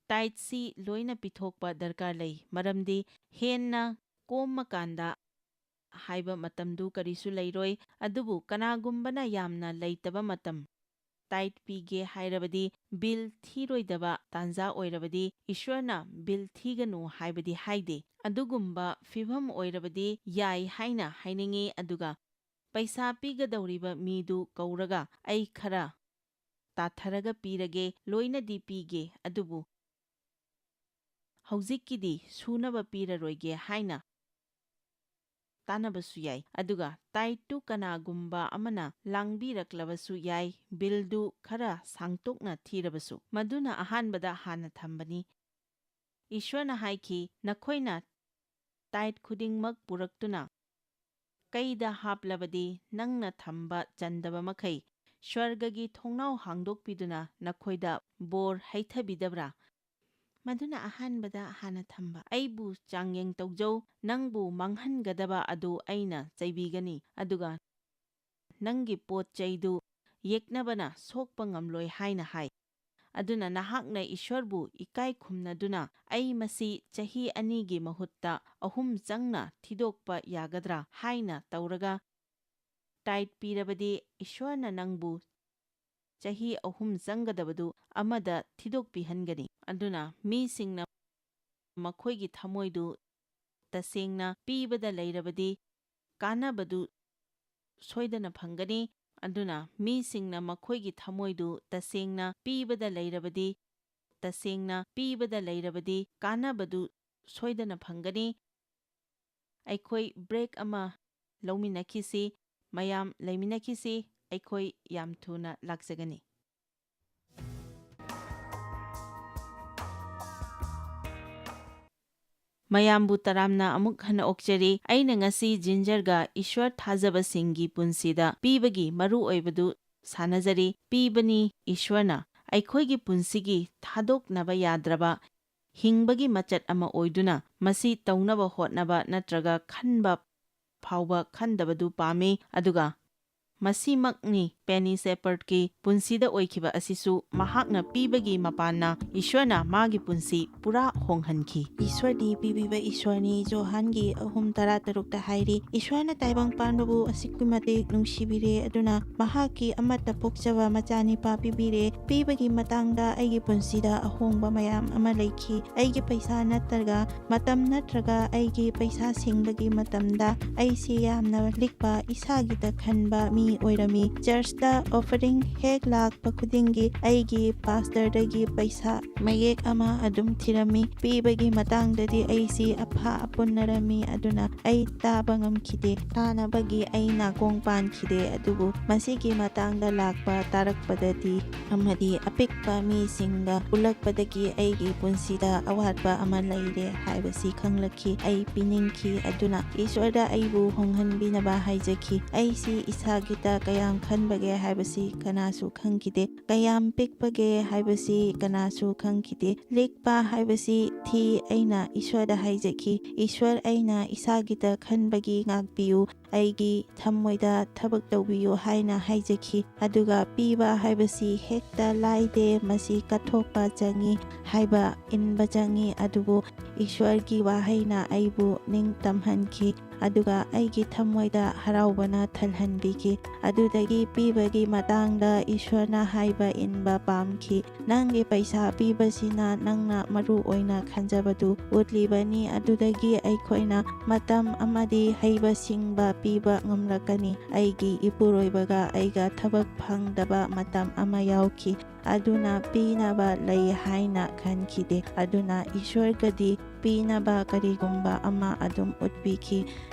ꯇꯥꯏꯠꯁꯤ ꯂꯣꯏꯅ ꯄꯤꯊꯣꯛꯄ ꯗꯔꯀꯥꯔ ꯂꯩ꯫ ꯃꯔꯝꯗꯤ ꯍꯦꯟꯅ ꯀꯣꯝꯃꯀꯥꯟꯗ ꯍꯥꯏꯕ ꯃꯇꯝꯗꯨ ꯀꯔꯤꯁꯨ ꯂꯩꯔꯣꯏ꯫ ꯑꯗꯨꯕꯨ ꯀꯅꯥꯒꯨꯝꯕꯅ ꯌꯥꯝꯅ ꯂꯩꯇꯕ ꯃꯇꯝ, ꯇꯥꯏꯠ ꯄꯤꯒꯦ ꯍꯥꯏꯔꯕꯗꯤ, ꯕꯤꯜ ꯊꯤꯔꯣꯏꯗꯕ ꯇꯥꯟꯖꯥ ꯑꯣꯏꯔꯕꯗꯤ, ꯏꯁ꯭ꯋꯔꯅ ꯕꯤꯜ ꯊꯤꯒꯅꯨ ꯍꯥꯏꯕꯗꯤ ꯍꯥꯏꯗꯦ꯫ ꯑꯗꯨꯒꯨꯝꯕ ꯐꯤꯚꯝ ꯑꯣꯏꯔꯕꯗꯤ ꯌꯥꯏ ꯍꯥꯏꯅ ꯍꯥꯏꯅꯤꯡꯏ꯫ ꯑꯗꯨꯒ ꯄꯩꯁꯥ ꯄꯤꯒꯗꯧꯔꯤꯕ ꯃꯤꯗꯨ ꯀꯧꯔꯒ, "ꯑꯩ ꯈꯔ ꯇꯥꯊꯔꯒ ꯄꯤꯔꯒꯦ, ꯂꯣꯏꯅꯗꯤ ꯄꯤꯒꯦ, ꯑꯗꯨꯕꯨ ꯍꯧꯖꯤꯛꯀꯤꯗꯤ ꯁꯨꯅꯕ ꯄꯤꯔꯔꯣꯏꯒꯦ" ꯍꯥꯏꯅ ꯇꯥꯟꯅꯕꯁꯨ ꯌꯥꯏ, ꯑꯗꯨꯒ ꯇꯥꯏꯠꯇꯨ ꯀꯅꯥꯒꯨꯝꯕ ꯑꯃꯅ ꯂꯥꯡꯕꯤꯔꯛꯂꯕꯁꯨ ꯌꯥꯏ, ꯕꯤꯜꯗꯨ ꯈꯔ ꯁꯥꯡꯇꯣꯛꯅ ꯊꯤꯔꯕꯁꯨ꯫ ꯃꯗꯨꯅ ꯑꯍꯥꯟꯕꯗ ꯍꯥꯟꯅ ꯊꯝꯕꯅꯤ꯫ ꯏꯁ꯭ꯋꯔꯅ ꯍꯥꯏꯈꯤ, "ꯅꯈꯣꯏꯅ ꯇꯥꯏꯠ ꯈꯨꯗꯤꯡꯃꯛ ꯄꯨꯔꯛꯇꯨꯅ ꯀꯩꯗ ꯍꯥꯞꯂꯕꯗꯤ ꯅꯪꯅ ꯊꯝꯕ ꯆꯟꯗꯕ ꯃꯈꯩ ꯁ꯭ꯋꯔꯒꯒꯤ ꯊꯣꯡꯅꯥꯎ ꯍꯥꯡꯗꯣꯛꯄꯤꯗꯨꯅ ꯅꯈꯣꯏꯗ ꯕꯣꯔ ꯍꯩꯊꯕꯤꯗꯕ꯭ꯔꯥ?" ꯃꯗꯨꯅ ꯑꯍꯥꯟꯕꯗ ꯍꯥꯟꯅ ꯊꯝꯕ꯫ "ꯑꯩꯕꯨ ꯆꯥꯡꯌꯦꯡ ꯇꯧꯖꯧ, ꯅꯪꯕꯨ ꯃꯥꯡꯍꯟꯒꯗꯕ ꯑꯗꯨ ꯑꯩꯅ ꯆꯩꯕꯤꯒꯅꯤ, ꯑꯗꯨꯒ ꯅꯪꯒꯤ ꯄꯣꯠ ꯆꯩꯗꯨ ꯌꯦꯛꯅꯕꯅ ꯁꯣꯛꯄ ꯉꯝꯂꯣꯏ" ꯍꯥꯏꯅ ꯍꯥꯏ꯫ ꯑꯗꯨꯅ ꯅꯍꯥꯛꯅ ꯏꯁ꯭ꯋꯔꯕꯨ ꯏꯀꯥꯏ ꯈꯨꯝꯅꯗꯨꯅ, "ꯑꯩ ꯃꯁꯤ ꯆꯍꯤ ꯑꯅꯤꯒꯤ ꯃꯍꯨꯠꯇ ꯑꯍꯨꯝ ꯆꯪꯅ ꯊꯤꯗꯣꯛꯄ ꯌꯥꯒꯗ꯭ꯔꯥ?" ꯍꯥꯏꯅ ꯇꯧꯔꯒ ꯇꯥꯏꯠ ꯄꯤꯔꯕꯗꯤ, ꯏꯁ꯭ꯋꯔꯅ ꯅꯪꯕꯨ ꯆꯍꯤ ꯑꯍꯨꯝ ꯆꯪꯒꯗꯕꯗꯨ ꯑꯃꯗ ꯊꯤꯗꯣꯛꯄꯤꯍꯟꯒꯅꯤ꯫ ꯑꯗꯨꯅ ꯃꯤꯁꯤꯡꯅ ꯃꯈꯣꯏꯒꯤ ꯊꯃꯣꯏꯗꯨ ꯇꯁꯦꯡꯅ ꯄꯤꯕꯗ ꯂꯩꯔꯕꯗꯤ, ꯀꯥꯟꯅꯕꯗꯨ ꯁꯣꯏꯗꯅ ꯐꯪꯒꯅꯤ꯫ ꯑꯗꯨꯅ ꯃꯤꯁꯤꯡꯅ ꯃꯈꯣꯏꯒꯤ ꯊꯃꯣꯏꯗꯨ ꯇꯁꯦꯡꯅ ꯄꯤꯕꯗ ꯂꯩꯔꯕꯗꯤ, ꯇꯁꯦꯡꯅ ꯄꯤꯕꯗ ꯂꯩꯔꯕꯗꯤ, ꯀꯥꯟꯅꯕꯗꯨ ꯁꯣꯏꯗꯅ ꯐꯪꯒꯅꯤ꯫ ꯑꯩꯈꯣꯏ ꯕ꯭ꯔꯦꯛ ꯑꯃ ꯂꯧꯃꯤꯟꯅꯈꯤꯁꯤ, ꯃꯌꯥꯝ ꯂꯩꯃꯤꯟꯅꯈꯤꯁꯤ, ꯑꯩꯈꯣꯏ ꯌꯥꯝ ꯊꯨꯅ ꯂꯥꯛꯆꯒꯅꯤ꯫ ꯃꯌꯥꯝꯕꯨ ꯇꯔꯥꯝꯅ ꯑꯃꯨꯛ ꯍꯟꯅ ꯑꯣꯛꯆꯔꯤ꯫ ꯑꯩꯅ ꯉꯁꯤ ꯖꯤꯟꯖꯔꯒ ꯏꯁ꯭ꯋꯔ ꯊꯥꯖꯕꯁꯤꯡꯒꯤ ꯄꯨꯟꯁꯤꯗ ꯄꯤꯕꯒꯤ ꯃꯔꯨꯑꯣꯏꯕꯗꯨ ꯁꯥꯟꯅꯖꯔꯤ꯫ ꯄꯤꯕꯅꯤ ꯏꯁ꯭ꯋꯔꯅ꯫ ꯑꯩꯈꯣꯏꯒꯤ ꯄꯨꯟꯁꯤꯒꯤ ꯊꯥꯗꯣꯛꯅꯕ ꯌꯥꯗ꯭ꯔꯕ, ꯍꯤꯡꯕꯒꯤ ꯃꯆꯠ ꯑꯃ ꯑꯣꯏꯗꯨꯅ ꯃꯁꯤ ꯇꯧꯅꯕ ꯍꯣꯠꯅꯕ ꯅꯠꯇ꯭ꯔꯒ ꯈꯟꯕ ꯐꯥꯎꯕ ꯈꯟꯗꯕꯗꯨ ꯄꯥꯝꯃꯤ, ꯑꯗꯨꯒ ꯃꯁꯤꯃꯛꯅꯤ ꯄꯦꯅꯤ ꯁꯦꯄꯔꯗꯀꯤ ꯄꯨꯟꯁꯤꯗ ꯑꯣꯏꯈꯤꯕ ꯑꯁꯤꯁꯨ꯫ ꯃꯍꯥꯛꯅ ꯄꯤꯕꯒꯤ ꯃꯄꯥꯟꯅ ꯏꯁ꯭ꯋꯔꯅ ꯃꯥꯒꯤ ꯄꯨꯟꯁꯤ ꯄꯨꯔꯥ ꯍꯣꯡꯍꯟꯈꯤ꯫ ꯏꯁ꯭ꯋꯔꯗꯤ ꯄꯤꯕꯤꯕ ꯏꯁ꯭ꯋꯔꯅꯤ꯫ ꯖꯣꯍꯥꯟꯒꯤ ꯑꯍꯨꯝ ꯇꯔꯥꯇꯔꯨꯛꯇ ꯍꯥꯏꯔꯤ, "ꯏꯁ꯭ꯋꯔꯅ ꯇꯥꯏꯕꯪ ꯄꯥꯟꯕꯕꯨ ꯑꯁꯨꯛꯀꯤ ꯃꯇꯤꯛ ꯅꯨꯡꯁꯤꯕꯤꯔꯦ, ꯑꯗꯨꯅ ꯃꯍꯥꯛꯀꯤ ꯑꯃꯠꯇ ꯄꯣꯛꯆꯕ ꯃꯆꯥꯅꯤꯄꯥ ꯄꯤꯕꯤꯔꯦ"꯫ ꯄꯤꯕꯒꯤ ꯃꯇꯥꯡꯗ ꯑꯩꯒꯤ ꯄꯨꯟꯁꯤꯗ ꯑꯍꯣꯡꯕ ꯃꯌꯥꯝ ꯑꯃ ꯂꯩꯈꯤ꯫ ꯑꯩꯒꯤ ꯄꯩꯁꯥ ꯅꯠꯇ꯭ꯔꯒ ꯃꯇꯝ ꯅꯠꯇ꯭ꯔꯒ ꯑꯩꯒꯤ ꯄꯩꯁꯥ ꯁꯤꯡꯕꯒꯤ ꯃꯇꯝꯗ ꯑꯩꯁꯤ ꯌꯥꯝꯅ ꯂꯤꯛꯄ, ꯏꯁꯥꯒꯤꯗ ꯈꯟꯕ ꯃꯤ ꯑꯣꯏꯔꯝꯃꯤ꯫ ꯆꯔꯆꯇ offering ꯍꯦꯛ ꯂꯥꯛꯄ ꯈꯨꯗꯤꯡꯒꯤ ꯑꯩꯒꯤ ꯄꯥꯁꯇꯔꯗꯒꯤ ꯄꯩꯁꯥ ꯃꯌꯦꯛ ꯑꯃ ꯑꯗꯨꯝ ꯊꯤꯔꯝꯃꯤ꯫ ꯄꯤꯕꯒꯤ ꯃꯇꯥꯡꯗꯗꯤ ꯑꯩꯁꯤ ꯑꯐ ꯑꯄꯨꯟꯅꯔꯝꯃꯤ, ꯑꯗꯨꯅ ꯑꯩ ꯇꯥꯕ ꯉꯝꯈꯤꯗꯦ꯫ ꯇꯥꯅꯕꯒꯤ ꯑꯩ ꯅꯥꯀꯣꯡ ꯄꯥꯟꯈꯤꯗꯦ, ꯑꯗꯨꯕꯨ ꯃꯁꯤꯒꯤ ꯃꯇꯥꯡꯗ ꯂꯥꯛꯄ ꯇꯥꯔꯛꯄꯗꯗꯤ ꯑꯃꯗꯤ ꯑꯄꯤꯛꯄ ꯃꯤꯁꯤꯡꯒ ꯄꯨꯜꯂꯛꯄꯗꯒꯤ ꯑꯩꯒꯤ ꯄꯨꯟꯁꯤꯗ ꯑꯋꯥꯠꯄ ꯑꯃ ꯂꯩꯔꯦ ꯍꯥꯏꯕꯁꯤ ꯈꯪꯂꯛꯈꯤ꯫ ꯑꯩ ꯄꯤꯅꯤꯡꯈꯤ, ꯑꯗꯨꯅ ꯏꯁ꯭ꯋꯔꯗ ꯑꯩꯕꯨ ꯍꯣꯡꯍꯟꯕꯤꯅꯕ ꯍꯥꯏꯖꯈꯤ꯫ ꯑꯩꯁꯤ ꯏꯁꯥꯒꯤꯗ ꯀꯌꯥꯝ ꯈꯟꯕꯒꯦ ꯍꯥꯏꯕꯁꯤ ꯀꯅꯥꯁꯨ ꯈꯪꯈꯤꯗꯦ꯫ ꯀꯌꯥꯝ ꯄꯤꯛꯄꯒꯦ ꯍꯥꯏꯕꯁꯤ ꯀꯅꯥꯁꯨ ꯈꯪꯈꯤꯗꯦ꯫ ꯂꯤꯛꯄ ꯍꯥꯏꯕꯁꯤ ꯊꯤ꯫ ꯑꯩꯅ ꯏꯁ꯭ꯋꯔꯗ ꯍꯥꯏꯖꯈꯤ, "ꯏꯁ꯭ꯋꯔ, ꯑꯩꯅ ꯏꯁꯥꯒꯤꯗ ꯈꯟꯕꯒꯤ ꯉꯥꯛꯄꯤꯌꯨ, ꯑꯩꯒꯤ ꯊꯃꯣꯏꯗ ꯊꯕꯛ ꯇꯧꯕꯤꯌꯨ" ꯍꯥꯏꯅ ꯍꯥꯏꯖꯈꯤ꯫ ꯑꯗꯨꯒ ꯄꯤꯕ ꯍꯥꯏꯕꯁꯤ ꯍꯦꯛꯇ ꯂꯥꯏꯗꯦ, ꯃꯁꯤ ꯀꯠꯊꯣꯛꯄ ꯆꯪꯏ, ꯍꯥꯏꯕ ꯏꯟꯕ ꯆꯪꯏ꯫ ꯑꯗꯨꯕꯨ ꯏꯁ꯭ꯋꯔꯒꯤ ꯋꯥꯍꯩꯅ ꯑꯩꯕꯨ ꯅꯤꯡꯇꯝꯍꯟꯈꯤ, ꯑꯗꯨꯒ ꯑꯩꯒꯤ ꯊꯃꯣꯏꯗ ꯍꯔꯥꯎꯕꯅ ꯊꯜꯍꯟꯕꯤꯈꯤ꯫ ꯑꯗꯨꯗꯒꯤ ꯄꯤꯕꯒꯤ ꯃꯇꯥꯡꯗ ꯏꯁ꯭ꯋꯔꯅ ꯍꯥꯏꯕ ꯏꯟꯕ ꯄꯥꯝꯈꯤ꯫ "ꯅꯪꯒꯤ ꯄꯩꯁꯥ ꯄꯤꯕꯁꯤꯅ ꯅꯪꯅ ꯃꯔꯨ ꯑꯣꯏꯅ ꯈꯟꯖꯕꯗꯨ ꯎꯠꯂꯤꯕꯅꯤ꯫ ꯑꯗꯨꯗꯒꯤ ꯑꯩꯈꯣꯏꯅ ꯃꯇꯝ ꯑꯃꯗꯤ ꯍꯩꯕ ꯁꯤꯡꯕ ꯄꯤꯕ ꯉꯝꯂꯛꯀꯅꯤ꯫" ꯑꯩꯒꯤ ꯏꯄꯨꯔꯣꯏꯕꯒ ꯑꯩꯒ ꯊꯕꯛ ꯐꯪꯗꯕ ꯃꯇꯝ ꯑꯃ ꯌꯥꯎꯈꯤ꯫ ꯑꯗꯨꯅ ꯄꯤꯅꯕ ꯂꯩ ꯍꯥꯏꯅ ꯈꯟꯈꯤꯗꯦ꯫ ꯑꯗꯨꯅ ꯏꯁ꯭ꯋꯔꯒꯗꯤ ꯄꯤꯅꯕ ꯀꯔꯤꯒꯨꯝꯕ ꯑꯃ ꯑꯗꯨꯝ ꯎꯠꯄꯤꯈꯤ꯫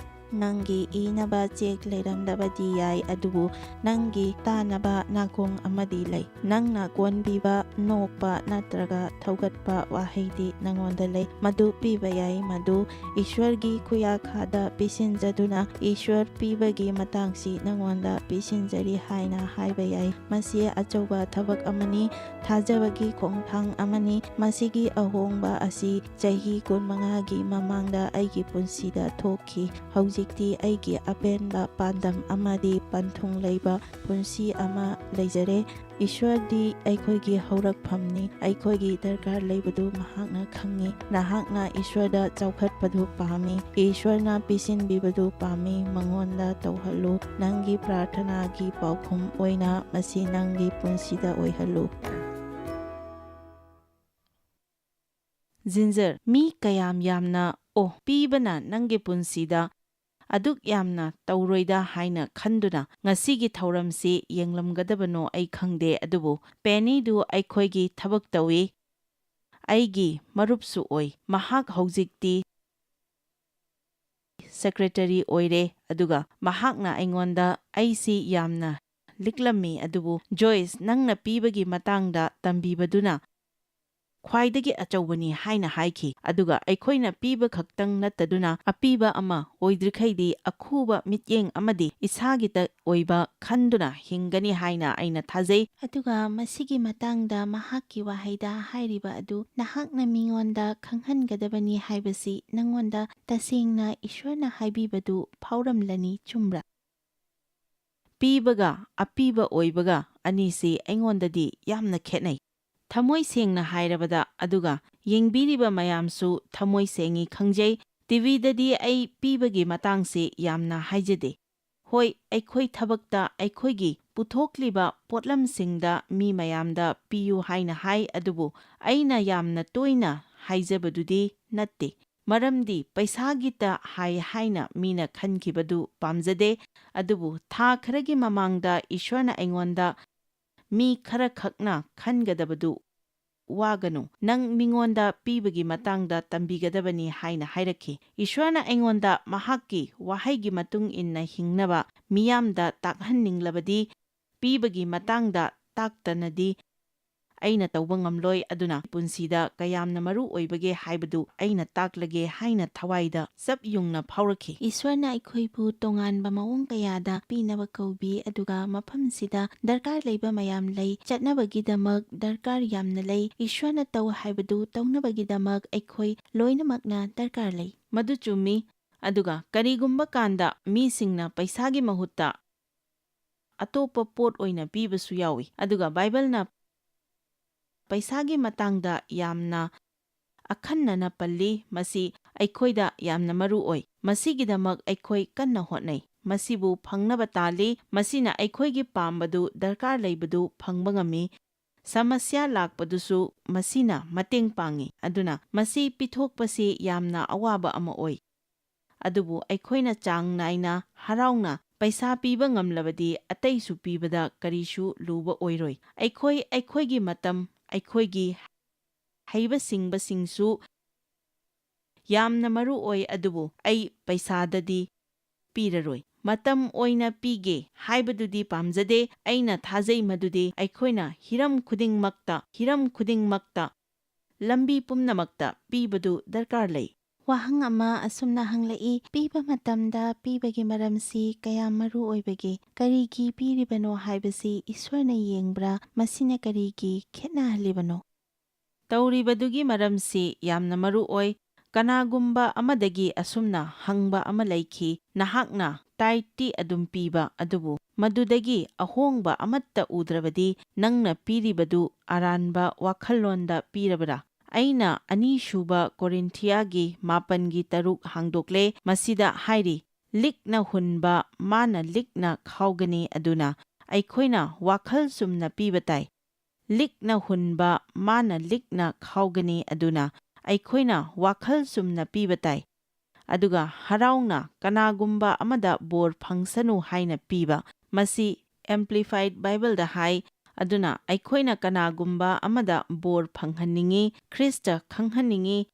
"ꯅꯪꯒꯤ ꯏꯅꯕ ꯆꯦꯛ ꯂꯩꯔꯝꯗꯕꯗꯤ ꯌꯥꯏ, ꯑꯗꯨꯕꯨ ꯅꯪꯒꯤ ꯇꯥꯅꯕ ꯅꯥꯀꯣꯡ ꯑꯃꯗꯤ ꯂꯩ꯫ ꯅꯪꯅ ꯀꯣꯟꯕꯤꯕ, ꯅꯣꯛꯄ ꯅꯠꯇ꯭ꯔꯒ ꯊꯧꯒꯠꯄ ꯋꯥꯍꯩꯗꯤ ꯅꯪꯉꯣꯟꯗ ꯂꯩ꯫ ꯃꯗꯨ ꯄꯤꯕ ꯌꯥꯏ, ꯃꯗꯨ ꯏꯁ꯭ꯋꯔꯒꯤ ꯈꯨꯌꯥꯈꯥꯗ ꯄꯤꯁꯤꯟꯖꯗꯨꯅ ꯏꯁ꯭ꯋꯔ ꯄꯤꯕꯒꯤ ꯃꯇꯥꯡꯁꯤ ꯅꯪꯉꯣꯟꯗ ꯄꯤꯁꯤꯟꯖꯔꯤ ꯍꯥꯏꯅ ꯍꯥꯏꯕ ꯌꯥꯏ꯫ ꯃꯁꯤ ꯑꯆꯧꯕ ꯊꯕꯛ ꯑꯃꯅꯤ꯫ ꯊꯥꯖꯕꯒꯤ ꯈꯣꯡꯊꯥꯡ ꯑꯃꯅꯤ꯫ ꯃꯁꯤꯒꯤ ꯑꯍꯣꯡꯕ ꯑꯁꯤ ꯆꯍꯤ ꯀꯨꯟꯃꯉꯥꯒꯤ ꯃꯃꯥꯡꯗ ꯑꯩꯒꯤ ꯄꯨꯟꯁꯤꯗ ꯊꯣꯛꯈꯤ꯫ ꯍꯧꯖꯤꯛꯇꯤ ꯑꯩꯒꯤ ꯑꯄꯦꯟꯕ ꯄꯥꯟꯗꯝ ꯑꯃꯗꯤ ꯄꯟꯊꯨꯡ ꯂꯩꯕ ꯄꯨꯟꯁꯤ ꯑꯃ ꯂꯩꯖꯔꯦ꯫ ꯏꯁ꯭ꯋꯔꯗꯤ ꯑꯩꯈꯣꯏꯒꯤ ꯍꯧꯔꯛꯐꯝꯅꯤ꯫ ꯑꯩꯈꯣꯏꯒꯤ ꯗꯔꯀꯥꯔ ꯂꯩꯕꯗꯨ ꯃꯍꯥꯛꯅ ꯈꯪꯏ꯫ ꯅꯍꯥꯛꯅ ꯏꯁ꯭ꯋꯔꯗ ꯆꯥꯎꯈꯠꯄꯗꯨ ꯄꯥꯝꯃꯤ꯫ ꯏꯁ꯭ꯋꯔꯅ ꯄꯤꯁꯤꯟꯕꯤꯕꯗꯨ ꯄꯥꯝꯃꯤ꯫ ꯃꯉꯣꯟꯗ ꯇꯧꯍꯜꯂꯨ꯫ ꯅꯪꯒꯤ ꯄ꯭ꯔꯥꯔꯊꯅꯥꯒꯤ ꯄꯥꯎꯈꯨꯝ ꯑꯣꯏꯅ ꯃꯁꯤ ꯅꯪꯒꯤ ꯄꯨꯟꯁꯤꯗ ꯑꯣꯏꯍꯜꯂꯨ꯫ ꯖꯤꯟꯖꯔ, ꯃꯤ ꯀꯌꯥꯝ ꯌꯥꯝꯅ, ꯑꯣ, ꯄꯤꯕꯅ ꯅꯪꯒꯤ ꯄꯨꯟꯁꯤꯗ ꯑꯗꯨꯛ ꯌꯥꯝꯅ ꯇꯧꯔꯣꯏꯗ ꯍꯥꯏꯅ ꯈꯟꯗꯨꯅ ꯉꯁꯤꯒꯤ ꯊꯧꯔꯝꯁꯤ ꯌꯦꯡꯂꯝꯒꯗꯕꯅꯣ ꯑꯩ ꯈꯪꯗꯦ, ꯑꯗꯨꯕꯨ ꯄꯦꯅꯤꯗꯨ ꯑꯩꯈꯣꯏꯒꯤ ꯊꯕꯛ ꯇꯧꯏ꯫ ꯑꯩꯒꯤ ꯃꯔꯨꯞꯁꯨ ꯑꯣꯏ꯫ ꯃꯍꯥꯛ ꯍꯧꯖꯤꯛꯇꯤ ꯁꯦꯀ꯭ꯔꯦꯇꯔꯤ ꯑꯣꯏꯔꯦ, ꯑꯗꯨꯒ ꯃꯍꯥꯛꯅ ꯑꯩꯉꯣꯟꯗ ꯑꯩꯁꯤ ꯌꯥꯝꯅ ꯂꯤꯛꯂꯝꯃꯤ, ꯑꯗꯨꯕꯨ "ꯖꯣꯏꯁ, ꯅꯪꯅ ꯄꯤꯕꯒꯤ ꯃꯇꯥꯡꯗ ꯇꯝꯕꯤꯕꯗꯨꯅ ꯈ꯭ꯋꯥꯏꯗꯒꯤ ꯑꯆꯧꯕꯅꯤ" ꯍꯥꯏꯅ ꯍꯥꯏꯈꯤ꯫ ꯑꯗꯨꯒ ꯑꯩꯈꯣꯏꯅ ꯄꯤꯕ ꯈꯛꯇꯪ ꯅꯠꯇꯗꯨꯅ, ꯑꯄꯤꯕ ꯑꯃ ꯑꯣꯏꯗ꯭ꯔꯤꯈꯩꯗꯤ ꯑꯈꯨꯕ ꯃꯤꯠꯌꯦꯡ ꯑꯃꯗꯤ ꯏꯁꯥꯒꯤꯇ ꯑꯣꯏꯕ ꯈꯟꯗꯨꯅ ꯍꯤꯡꯒꯅꯤ ꯍꯥꯏꯅ ꯑꯩꯅ ꯊꯥꯖꯩ꯫ ꯑꯗꯨꯒ ꯃꯁꯤꯒꯤ ꯃꯇꯥꯡꯗ ꯃꯍꯥꯛꯀꯤ ꯋꯥꯍꯩꯗ ꯍꯥꯏꯔꯤꯕ ꯑꯗꯨ, "ꯅꯍꯥꯛꯅ ꯃꯤꯉꯣꯟꯗ ꯈꯪꯍꯟꯒꯗꯕꯅꯤ" ꯍꯥꯏꯕꯁꯤ ꯅꯪꯉꯣꯟꯗ ꯇꯁꯦꯡꯅ ꯏꯁꯣꯔꯅ ꯍꯥꯏꯕꯤꯕꯗꯨ ꯐꯥꯎꯔꯝꯂꯅꯤ, ꯆꯨꯝꯕ꯭ꯔꯥ? ꯄꯤꯕꯒ ꯑꯄꯤꯕ ꯑꯣꯏꯕꯒ ꯑꯅꯤꯁꯤ ꯑꯩꯉꯣꯟꯗꯗꯤ ꯌꯥꯝꯅ ꯈꯦꯠꯅꯩ꯫ ꯊꯃꯣꯏ ꯁꯦꯡꯅ ꯍꯥꯏꯔꯕꯗ, ꯑꯗꯨꯒ ꯌꯦꯡꯕꯤꯔꯤꯕ ꯃꯌꯥꯝꯁꯨ ꯊꯃꯣꯏ ꯁꯦꯡꯏ ꯈꯪꯖꯩ, ꯇꯤꯚꯤꯗꯗꯤ ꯑꯩ ꯄꯤꯕꯒꯤ ꯃꯇꯥꯡꯁꯤ ꯌꯥꯝꯅ ꯍꯥꯏꯖꯗꯦ꯫ ꯍꯣꯏ, ꯑꯩꯈꯣꯏ ꯊꯕꯛꯇ ꯑꯩꯈꯣꯏꯒꯤ ꯄꯨꯊꯣꯛꯂꯤꯕ ꯄꯣꯠꯂꯝꯁꯤꯡꯗ ꯃꯤ ꯃꯌꯥꯝꯗ ꯄꯤꯌꯨ ꯍꯥꯏꯅ ꯍꯥꯏ, ꯑꯗꯨꯕꯨ ꯑꯩꯅ ꯌꯥꯝꯅ ꯇꯣꯏꯅ ꯍꯥꯏꯖꯕꯗꯨꯗꯤ ꯅꯠꯇꯦ꯫ ꯃꯔꯝꯗꯤ ꯄꯩꯁꯥꯒꯤꯇ ꯍꯥꯏ ꯍꯥꯏꯅ ꯃꯤꯅ ꯈꯟꯈꯤꯕꯗꯨ ꯄꯥꯝꯖꯗꯦ꯫ ꯑꯗꯨꯕꯨ ꯊꯥ ꯈꯔꯒꯤ ꯃꯃꯥꯡꯗ ꯏꯁꯣꯔꯅ ꯑꯩꯉꯣꯟꯗ "ꯃꯤ ꯈꯔꯈꯛꯅ ꯈꯟꯒꯗꯕꯗꯨ ꯋꯥꯒꯅꯨ, ꯅꯪ ꯃꯤꯉꯣꯟꯗ ꯄꯤꯕꯒꯤ ꯃꯇꯥꯡꯗ ꯇꯝꯕꯤꯒꯗꯕꯅꯤ" ꯍꯥꯏꯅ ꯍꯥꯏꯔꯛꯈꯤ꯫ ꯏꯁꯣꯔꯅ ꯑꯩꯉꯣꯟꯗ ꯃꯍꯥꯛꯀꯤ ꯋꯥꯍꯩꯒꯤ ꯃꯇꯨꯡ ꯏꯟꯅ ꯍꯤꯡꯅꯕ ꯃꯤꯌꯥꯝꯗ ꯇꯥꯛꯍꯟꯅꯤꯡꯂꯕꯗꯤ, ꯄꯤꯕꯒꯤ ꯃꯇꯥꯡꯗ ꯇꯥꯛꯇꯅꯗꯤ ꯑꯩꯅ ꯇꯧꯕ ꯉꯝꯂꯣꯏ꯫ ꯑꯗꯨꯅ ꯄꯨꯟꯁꯤꯗ ꯀꯌꯥꯝꯅ ꯃꯔꯨ ꯑꯣꯏꯕꯒꯦ ꯍꯥꯏꯕꯗꯨ ꯑꯩꯅ ꯇꯥꯛꯂꯒꯦ ꯍꯥꯏꯅ ꯊꯋꯥꯏꯗ ꯆꯞ ꯌꯨꯡꯅ ꯐꯥꯎꯔꯛꯈꯤ꯫ ꯏꯁꯣꯔꯅ ꯑꯩꯈꯣꯏꯕꯨ ꯇꯣꯉꯥꯟꯕ ꯃꯑꯣꯡ ꯀꯌꯥꯗ ꯄꯤꯅꯕ ꯀꯧꯕꯤ, ꯑꯗꯨꯒ ꯃꯐꯝꯁꯤꯗ ꯗꯔꯀꯥꯔ ꯂꯩꯕ ꯃꯌꯥꯝ ꯂꯩ꯫ ꯆꯠꯅꯕꯒꯤꯗꯃꯛ ꯗꯔꯀꯥꯔ ꯌꯥꯝꯅ ꯂꯩ꯫ ꯏꯁꯣꯔꯅ ꯇꯧ ꯍꯥꯏꯕꯗꯨ ꯇꯧꯅꯕꯒꯤꯗꯃꯛ ꯑꯩꯈꯣꯏ ꯂꯣꯏꯅꯃꯛꯅ ꯗꯔꯀꯥꯔ ꯂꯩ꯫ ꯃꯗꯨ ꯆꯨꯝꯃꯤ꯫ ꯑꯗꯨꯒ ꯀꯔꯤꯒꯨꯝꯕ ꯀꯥꯟꯗ ꯃꯤꯁꯤꯡꯅ ꯄꯩꯁꯥꯒꯤ ꯃꯍꯨꯠꯇ ꯑꯇꯣꯞꯄ ꯄꯣꯠ ꯑꯣꯏꯅ ꯄꯤꯕꯁꯨ ꯌꯥꯎꯏ꯫ ꯑꯗꯨꯒ ꯕꯥꯏꯕꯜꯅ ꯄꯩꯁꯥꯒꯤ ꯃꯇꯥꯡꯗ ꯌꯥꯝꯅ ꯑꯈꯟꯅꯅ ꯄꯜꯂꯤ꯫ ꯃꯁꯤ ꯑꯩꯈꯣꯏꯗ ꯌꯥꯝꯅ ꯃꯔꯨ ꯑꯣꯏ꯫ ꯃꯁꯤꯒꯤꯗꯃꯛ ꯑꯩꯈꯣꯏ ꯀꯟꯅ ꯍꯣꯠꯅꯩ꯫ ꯃꯁꯤꯕꯨ ꯐꯪꯅꯕ ꯇꯥꯜꯂꯤ꯫ ꯃꯁꯤꯅ ꯑꯩꯈꯣꯏꯒꯤ ꯄꯥꯝꯕꯗꯨ, ꯗꯔꯀꯥꯔ ꯂꯩꯕꯗꯨ ꯐꯪꯕ ꯉꯝꯃꯤ꯫ ꯁꯃꯁ꯭ꯌꯥ ꯂꯥꯛꯄꯗꯨꯁꯨ ꯃꯁꯤꯅ ꯃꯇꯦꯡ ꯄꯥꯡꯏ꯫ ꯑꯗꯨꯅ ꯃꯁꯤ ꯄꯤꯊꯣꯛꯄꯁꯤ ꯌꯥꯝꯅ ꯑꯋꯥꯕ ꯑꯃ ꯑꯣꯏ꯫ ꯑꯗꯨꯕꯨ ꯑꯩꯈꯣꯏꯅ ꯆꯥꯡ ꯅꯥꯏꯅ ꯍꯔꯥꯎꯅ ꯄꯩꯁꯥ ꯄꯤꯕ ꯉꯝꯂꯕꯗꯤ ꯑꯇꯩꯁꯨ ꯄꯤꯕꯗ ꯀꯔꯤꯁꯨ ꯂꯨꯕ ꯑꯣꯏꯔꯣꯏ꯫ ꯑꯩꯈꯣꯏ ꯑꯩꯈꯣꯏꯒꯤ ꯃꯇꯝ, ꯑꯩꯈꯣꯏꯒꯤ ꯍꯩꯕ ꯁꯤꯡꯕꯁꯤꯡꯁꯨ ꯌꯥꯝꯅ ꯃꯔꯨ ꯑꯣꯏ, ꯑꯗꯨꯕꯨ ꯑꯩ ꯄꯩꯁꯥꯗꯗꯤ ꯄꯤꯔꯔꯣꯏ꯫ ꯃꯇꯝ ꯑꯣꯏꯅ ꯄꯤꯒꯦ ꯍꯥꯏꯕꯗꯨꯗꯤ ꯄꯥꯝꯖꯗꯦ꯫ ꯑꯩꯅ ꯊꯥꯖꯩ ꯃꯗꯨꯗꯤ ꯑꯩꯈꯣꯏꯅ ꯍꯤꯔꯝ ꯈꯨꯗꯤꯡꯃꯛꯇ, ꯍꯤꯔꯝ ꯈꯨꯗꯤꯡꯃꯛꯇ, ꯂꯝꯕꯤ ꯄꯨꯝꯅꯃꯛꯇ ꯄꯤꯕꯗꯨ ꯗꯔꯀꯥꯔ ꯂꯩ꯫ ꯋꯥꯍꯪ ꯑꯃ ꯑꯁꯨꯝꯅ ꯍꯪꯂꯛꯏ, ꯄꯤꯕ ꯃꯇꯝꯗ ꯄꯤꯕꯒꯤ ꯃꯔꯝꯁꯤ ꯀꯌꯥꯝ ꯃꯔꯨ ꯑꯣꯏꯕꯒꯦ? ꯀꯔꯤꯒꯤ ꯄꯤꯔꯤꯕꯅꯣ ꯍꯥꯏꯕꯁꯤ ꯏꯁꯣꯔꯅ ꯌꯦꯡꯕ꯭ꯔꯥ? ꯃꯁꯤꯅ ꯀꯔꯤꯒꯤ ꯈꯦꯠꯅꯍꯜꯂꯤꯕꯅꯣ? ꯇꯧꯔꯤꯕꯗꯨꯒꯤ ꯃꯔꯝꯁꯤ ꯌꯥꯝꯅ ꯃꯔꯨ ꯑꯣꯏ꯫ ꯀꯅꯥꯒꯨꯝꯕ ꯑꯃꯗꯒꯤ ꯑꯁꯨꯝꯅ ꯍꯪꯕ ꯑꯃ ꯂꯩꯈꯤ, "ꯅꯍꯥꯛꯅ ꯇꯥꯏꯠꯇꯤ ꯑꯗꯨꯝ ꯄꯤꯕ, ꯑꯗꯨꯕꯨ ꯃꯗꯨꯗꯒꯤ ꯑꯍꯣꯡꯕ ꯑꯃꯠꯇ ꯎꯗ꯭ꯔꯕꯗꯤ ꯅꯪꯅ ꯄꯤꯔꯤꯕꯗꯨ ꯑꯔꯥꯟꯕ ꯋꯥꯈꯜꯂꯣꯟꯗ ꯄꯤꯔꯕꯔꯥ?" ꯑꯩꯅ ꯑꯅꯤꯁꯨꯕ ꯀꯣꯔꯤꯟꯊꯤꯌꯥꯒꯤ ꯃꯥꯄꯟꯒꯤ ꯇꯔꯨꯛ ꯍꯥꯡꯗꯣꯛꯂꯦ꯫ ꯃꯁꯤꯗ ꯍꯥꯏꯔꯤ, "ꯂꯤꯛꯅ ꯍꯨꯟꯕ ꯃꯥꯅ ꯂꯤꯛꯅ ꯈꯥꯎꯒꯅꯤ, ꯑꯗꯨꯅ ꯑꯩꯈꯣꯏꯅ ꯋꯥꯈꯜ ꯆꯨꯝꯅ ꯄꯤꯕ ꯇꯥꯏ꯫ ꯂꯤꯛꯅ ꯍꯨꯟꯕ ꯃꯥꯅ ꯂꯤꯛꯅ ꯈꯥꯎꯒꯅꯤ, ꯑꯗꯨꯅ ꯑꯩꯈꯣꯏꯅ ꯋꯥꯈꯜ ꯆꯨꯝꯅ ꯄꯤꯕ ꯇꯥꯏ꯫ ꯑꯗꯨꯒ ꯍꯔꯥꯎꯅ ꯀꯅꯥꯒꯨꯝꯕ ꯑꯃꯗ ꯕꯣꯔ ꯐꯪꯁꯅꯨ ꯍꯥꯏꯅ ꯄꯤꯕ"꯫ ꯃꯁꯤ ꯑꯦꯝꯄ꯭ꯂꯤꯐꯥꯏꯗ ꯕꯥꯏꯕꯜꯗ ꯍꯥꯏ꯫ ꯑꯗꯨꯅ ꯑꯩꯈꯣꯏꯅ ꯀꯅꯥꯒꯨꯝꯕ ꯑꯃꯗ ꯕꯣꯔ ꯐꯪꯍꯟꯅꯤꯡꯏ, ꯈ꯭ꯔꯤꯁꯇ ꯈꯪꯍꯟꯅꯤꯡꯏ,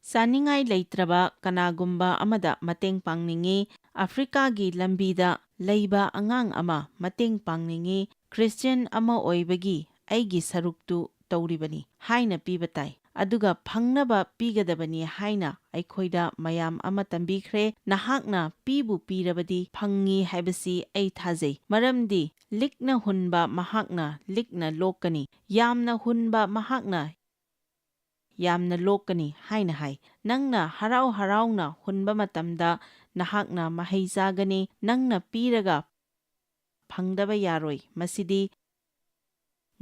ꯆꯥꯅꯤꯡꯉꯥꯏ ꯂꯩꯇ꯭ꯔꯕ ꯀꯅꯥꯒꯨꯝꯕ ꯑꯃꯗ ꯃꯇꯦꯡ ꯄꯥꯡꯅꯤꯡꯏ, ꯑꯐ꯭ꯔꯤꯀꯥꯒꯤ ꯂꯝꯕꯤꯗ ꯂꯩꯕ ꯑꯉꯥꯡ ꯑꯃ ꯃꯇꯦꯡ ꯄꯥꯡꯅꯤꯡꯏ, ꯈ꯭ꯔꯤꯁꯇꯤꯌꯥꯟ ꯑꯃ ꯑꯣꯏꯕꯒꯤ ꯑꯩꯒꯤ ꯁꯔꯨꯛꯇꯨ ꯇꯧꯔꯤꯕꯅꯤ ꯍꯥꯏꯅ ꯄꯤꯕ ꯇꯥꯏ꯫ ꯑꯗꯨꯒ ꯐꯪꯅꯕ ꯄꯤꯒꯗꯕꯅꯤ ꯍꯥꯏꯅ ꯑꯩꯈꯣꯏꯗ ꯃꯌꯥꯝ ꯑꯃ ꯇꯝꯕꯤꯈ꯭ꯔꯦ꯫ ꯅꯍꯥꯛꯅ ꯄꯤꯕꯨ ꯄꯤꯔꯕꯗꯤ ꯐꯪꯉꯤ ꯍꯥꯏꯕꯁꯤ ꯑꯩ ꯊꯥꯖꯩ, ꯃꯔꯝꯗꯤ ꯂꯤꯛꯅ ꯍꯨꯟꯕ ꯃꯍꯥꯛꯅ ꯂꯤꯛꯅ ꯂꯣꯛꯀꯅꯤ, ꯌꯥꯝꯅ ꯍꯨꯟꯕ ꯃꯍꯥꯛꯅ ꯌꯥꯝꯅ ꯂꯣꯛꯀꯅꯤ ꯍꯥꯏꯅ ꯍꯥꯏ꯫ ꯅꯪꯅ ꯍꯔꯥꯎ ꯍꯔꯥꯎꯅ ꯍꯨꯟꯕ ꯃꯇꯝꯗ ꯅꯍꯥꯛꯅ ꯃꯍꯩ ꯆꯥꯒꯅꯤ꯫ ꯅꯪꯅ ꯄꯤꯔꯒ ꯐꯪꯗꯕ ꯌꯥꯔꯣꯏ꯫ ꯃꯁꯤꯗꯤ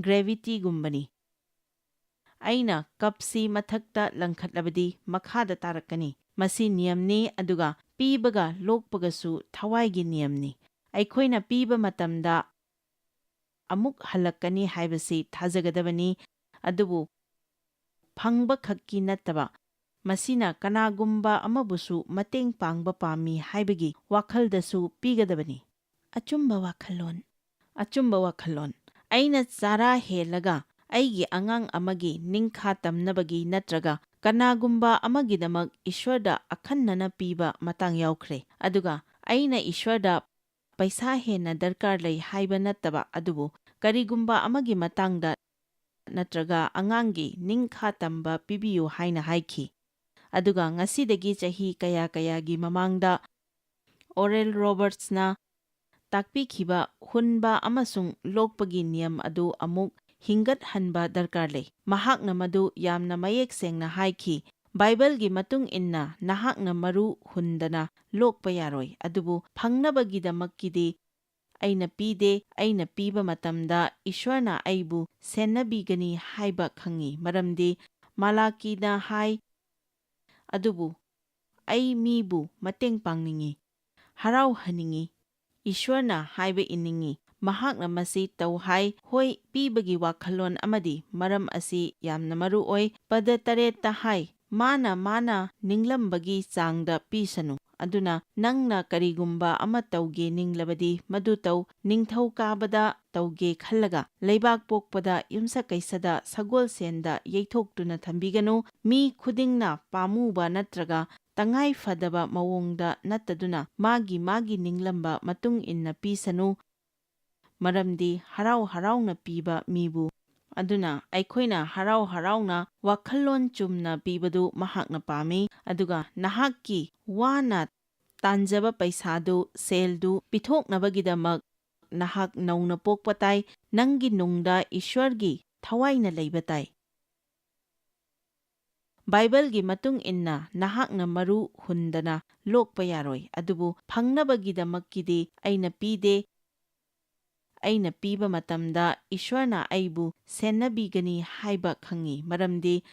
ꯒ꯭ꯔꯦꯚꯤꯇꯤꯒꯨꯝꯕꯅꯤ꯫ ꯑꯩꯅ ꯀꯞꯁꯤ ꯃꯊꯛꯇ ꯂꯪꯈꯠꯂꯕꯗꯤ ꯃꯈꯥꯗ ꯇꯥꯔꯛꯀꯅꯤ꯫ ꯃꯁꯤ ꯅꯤꯌꯝꯅꯤ, ꯑꯗꯨꯒ ꯄꯤꯕꯒ ꯂꯣꯛꯄꯒꯁꯨ ꯊꯋꯥꯏꯒꯤ ꯅꯤꯌꯝꯅꯤ꯫ ꯑꯩꯈꯣꯏꯅ ꯄꯤꯕ ꯃꯇꯝꯗ ꯑꯃꯨꯛ ꯍꯜꯂꯛꯀꯅꯤ ꯍꯥꯏꯕꯁꯤ ꯊꯥꯖꯒꯗꯕꯅꯤ, ꯑꯗꯨꯕꯨ ꯐꯪꯕ ꯈꯛꯀꯤ ꯅꯠꯇꯕ, ꯃꯁꯤꯅ ꯀꯅꯥꯒꯨꯝꯕ ꯑꯃꯕꯨꯁꯨ ꯃꯇꯦꯡ ꯄꯥꯡꯕ ꯄꯥꯝꯃꯤ ꯍꯥꯏꯕꯒꯤ ꯋꯥꯈꯜꯗꯁꯨ ꯄꯤꯒꯗꯕꯅꯤ꯫ ꯑꯆꯨꯝꯕ ꯋꯥꯈꯜꯂꯣꯟ꯫ ꯑꯆꯨꯝꯕ ꯋꯥꯈꯜꯂꯣꯟ꯫ ꯑꯩꯅ ꯆꯥꯔꯥ ꯍꯦꯜꯂꯒ ꯑꯩꯒꯤ ꯑꯉꯥꯡ ꯑꯃꯒꯤ ꯅꯤꯡꯈꯥ ꯇꯝꯅꯕꯒꯤ ꯅꯠꯇ꯭ꯔꯒ ꯀꯅꯥꯒꯨꯝꯕ ꯑꯃꯒꯤꯗꯃꯛ ꯏꯁ꯭ꯋꯔꯗ ꯑꯈꯟꯅꯅ ꯄꯤꯕ ꯃꯇꯥꯡ ꯌꯥꯎꯈ꯭ꯔꯦ꯫ ꯑꯗꯨꯒ ꯑꯩꯅ ꯏꯁ꯭ꯋꯔꯗ ꯄꯩꯁꯥ ꯍꯦꯟꯅ ꯗꯔꯀꯥꯔ ꯂꯩ ꯍꯥꯏꯕ ꯅꯠꯇꯕ, ꯑꯗꯨꯕꯨ ꯀꯔꯤꯒꯨꯝꯕ ꯑꯃꯒꯤ ꯃꯇꯥꯡꯗ ꯅꯠꯇ꯭ꯔꯒ ꯑꯉꯥꯡꯒꯤ ꯅꯤꯡꯈꯥ ꯇꯝꯕ ꯄꯤꯕꯤꯌꯨ ꯍꯥꯏꯅ ꯍꯥꯏꯈꯤ꯫ ꯑꯗꯨꯒ ꯉꯁꯤꯗꯒꯤ ꯆꯍꯤ ꯀꯌꯥ ꯀꯌꯥꯒꯤ ꯃꯃꯥꯡꯗ ꯑꯣꯔꯦꯜ ꯔꯣꯕꯔꯠꯁꯅ ꯇꯥꯛꯄꯤꯈꯤꯕ ꯍꯨꯟꯕ ꯑꯃꯁꯨꯡ ꯂꯣꯛꯄꯒꯤ ꯅꯤꯌꯝ ꯑꯗꯨ ꯑꯃꯨꯛ ꯍꯤꯡꯒꯠꯍꯟꯕ ꯗꯔꯀꯥꯔ ꯂꯩ꯫ ꯃꯍꯥꯛꯅ ꯃꯗꯨ ꯌꯥꯝꯅ ꯃꯌꯦꯛ ꯁꯦꯡꯅ ꯍꯥꯏꯈꯤ, "ꯕꯥꯏꯕꯜꯒꯤ ꯃꯇꯨꯡ ꯏꯟꯅ ꯅꯍꯥꯛꯅ ꯃꯔꯨ ꯍꯨꯟꯗꯅ ꯂꯣꯛꯄ ꯌꯥꯔꯣꯏ, ꯑꯗꯨꯕꯨ ꯐꯪꯅꯕꯒꯤꯗꯃꯛꯀꯤꯗꯤ ꯑꯩꯅ ꯄꯤꯗꯦ꯫ ꯑꯩꯅ ꯄꯤꯕ ꯃꯇꯝꯗ ꯏꯁ꯭ꯋꯔꯅ ꯑꯩꯕꯨ ꯁꯦꯟꯅꯕꯤꯒꯅꯤ ꯍꯥꯏꯕ ꯈꯪꯏ, ꯃꯔꯝꯗꯤ ꯃꯥꯂꯥꯀꯤꯅ ꯍꯥꯏ, ꯑꯗꯨꯕꯨ ꯑꯩ ꯃꯤꯕꯨ ꯃꯇꯦꯡ ꯄꯥꯡꯅꯤꯡꯏ, ꯍꯔꯥꯎꯍꯟꯅꯤꯡꯏ, ꯏꯁ꯭ꯋꯔꯅ ꯍꯥꯏꯕ ꯏꯟꯅꯤꯡꯏ꯫ ꯃꯍꯥꯛꯅ ꯃꯁꯤ ꯇꯧ ꯍꯥꯏ꯫ ꯍꯣꯏ, ꯄꯤꯕꯒꯤ ꯋꯥꯈꯜꯂꯣꯟ ꯑꯃꯗꯤ ꯃꯔꯝ ꯑꯁꯤ ꯌꯥꯝꯅ ꯃꯔꯨ ꯑꯣꯏ꯫ ꯄꯗ ꯇꯔꯦꯠꯇ ꯍꯥꯏ, "ꯃꯥꯅ ꯃꯥꯅ ꯅꯤꯡꯂꯝꯕꯒꯤ ꯆꯥꯡꯗ ꯄꯤꯁꯅꯨ꯫ ꯑꯗꯨꯅ ꯅꯪꯅ ꯀꯔꯤꯒꯨꯝꯕ ꯑꯃ ꯇꯧꯒꯦ ꯅꯤꯡꯂꯕꯗꯤ ꯃꯗꯨ ꯇꯧ꯫ ꯅꯤꯡꯊꯧ ꯀꯥꯕꯗ ꯇꯧꯒꯦ ꯈꯜꯂꯒ ꯂꯩꯕꯥꯛ ꯄꯣꯛꯄꯗ ꯌꯨꯝꯁꯀꯩꯁꯗ ꯁꯒꯣꯜꯁꯦꯟꯗ ꯌꯩꯊꯣꯛꯇꯨꯅ ꯊꯝꯕꯤꯒꯅꯨ꯫ ꯃꯤ ꯈꯨꯗꯤꯡꯅ ꯄꯥꯝꯃꯨꯕ ꯅꯠꯇ꯭ꯔꯒ ꯇꯉꯥꯏ ꯐꯗꯕ ꯃꯑꯣꯡꯗ ꯅꯠꯇꯗꯨꯅ ꯃꯥꯒꯤ ꯃꯥꯒꯤ ꯅꯤꯡꯂꯝꯕ ꯃꯇꯨꯡ ꯏꯟꯅ ꯄꯤꯁꯅꯨ, ꯃꯔꯝꯗꯤ ꯍꯔꯥꯎ ꯍꯔꯥꯎꯅ ꯄꯤꯕ ꯃꯤꯕꯨ꯫ ꯑꯗꯨꯅ ꯑꯩꯈꯣꯏꯅ ꯍꯔꯥꯎ ꯍꯔꯥꯎꯅ ꯋꯥꯈꯜꯂꯣꯟ ꯆꯨꯝꯅ ꯄꯤꯕꯗꯨ ꯃꯍꯥꯛꯅ ꯄꯥꯝꯃꯤ꯫ ꯑꯗꯨꯒ ꯅꯍꯥꯛꯀꯤ ꯋꯥꯅ ꯇꯥꯟꯖꯕ ꯄꯩꯁꯥꯗꯨ, ꯁꯦꯜꯗꯨ ꯄꯤꯊꯣꯛꯅꯕꯒꯤꯗꯃꯛ ꯅꯍꯥꯛ ꯅꯧꯅ ꯄꯣꯛꯄ ꯇꯥꯏ꯫ ꯅꯪꯒꯤ ꯅꯨꯡꯗ ꯏꯁ꯭ꯋꯔꯒꯤ ꯊꯋꯥꯏꯅ ꯂꯩꯕ ꯇꯥꯏ꯫ ꯕꯥꯏꯕꯜꯒꯤ ꯃꯇꯨꯡ ꯏꯟꯅ ꯅꯍꯥꯛꯅ ꯃꯔꯨ ꯍꯨꯟꯗꯅ ꯂꯣꯛꯄ ꯌꯥꯔꯣꯏ, ꯑꯗꯨꯕꯨ ꯐꯪꯅꯕꯒꯤꯗꯃꯛꯀꯤꯗꯤ ꯑꯩꯅ ꯄꯤꯗꯦ꯫ ꯑꯩꯅ ꯄꯤꯕ ꯃꯇꯝꯗ ꯏꯁ꯭ꯋꯔꯅ ꯑꯩꯕꯨ ꯁꯦꯟꯅꯕꯤꯒꯅꯤ ꯍꯥꯏꯕ ꯈꯪꯏ, ꯃꯔꯝꯗꯤ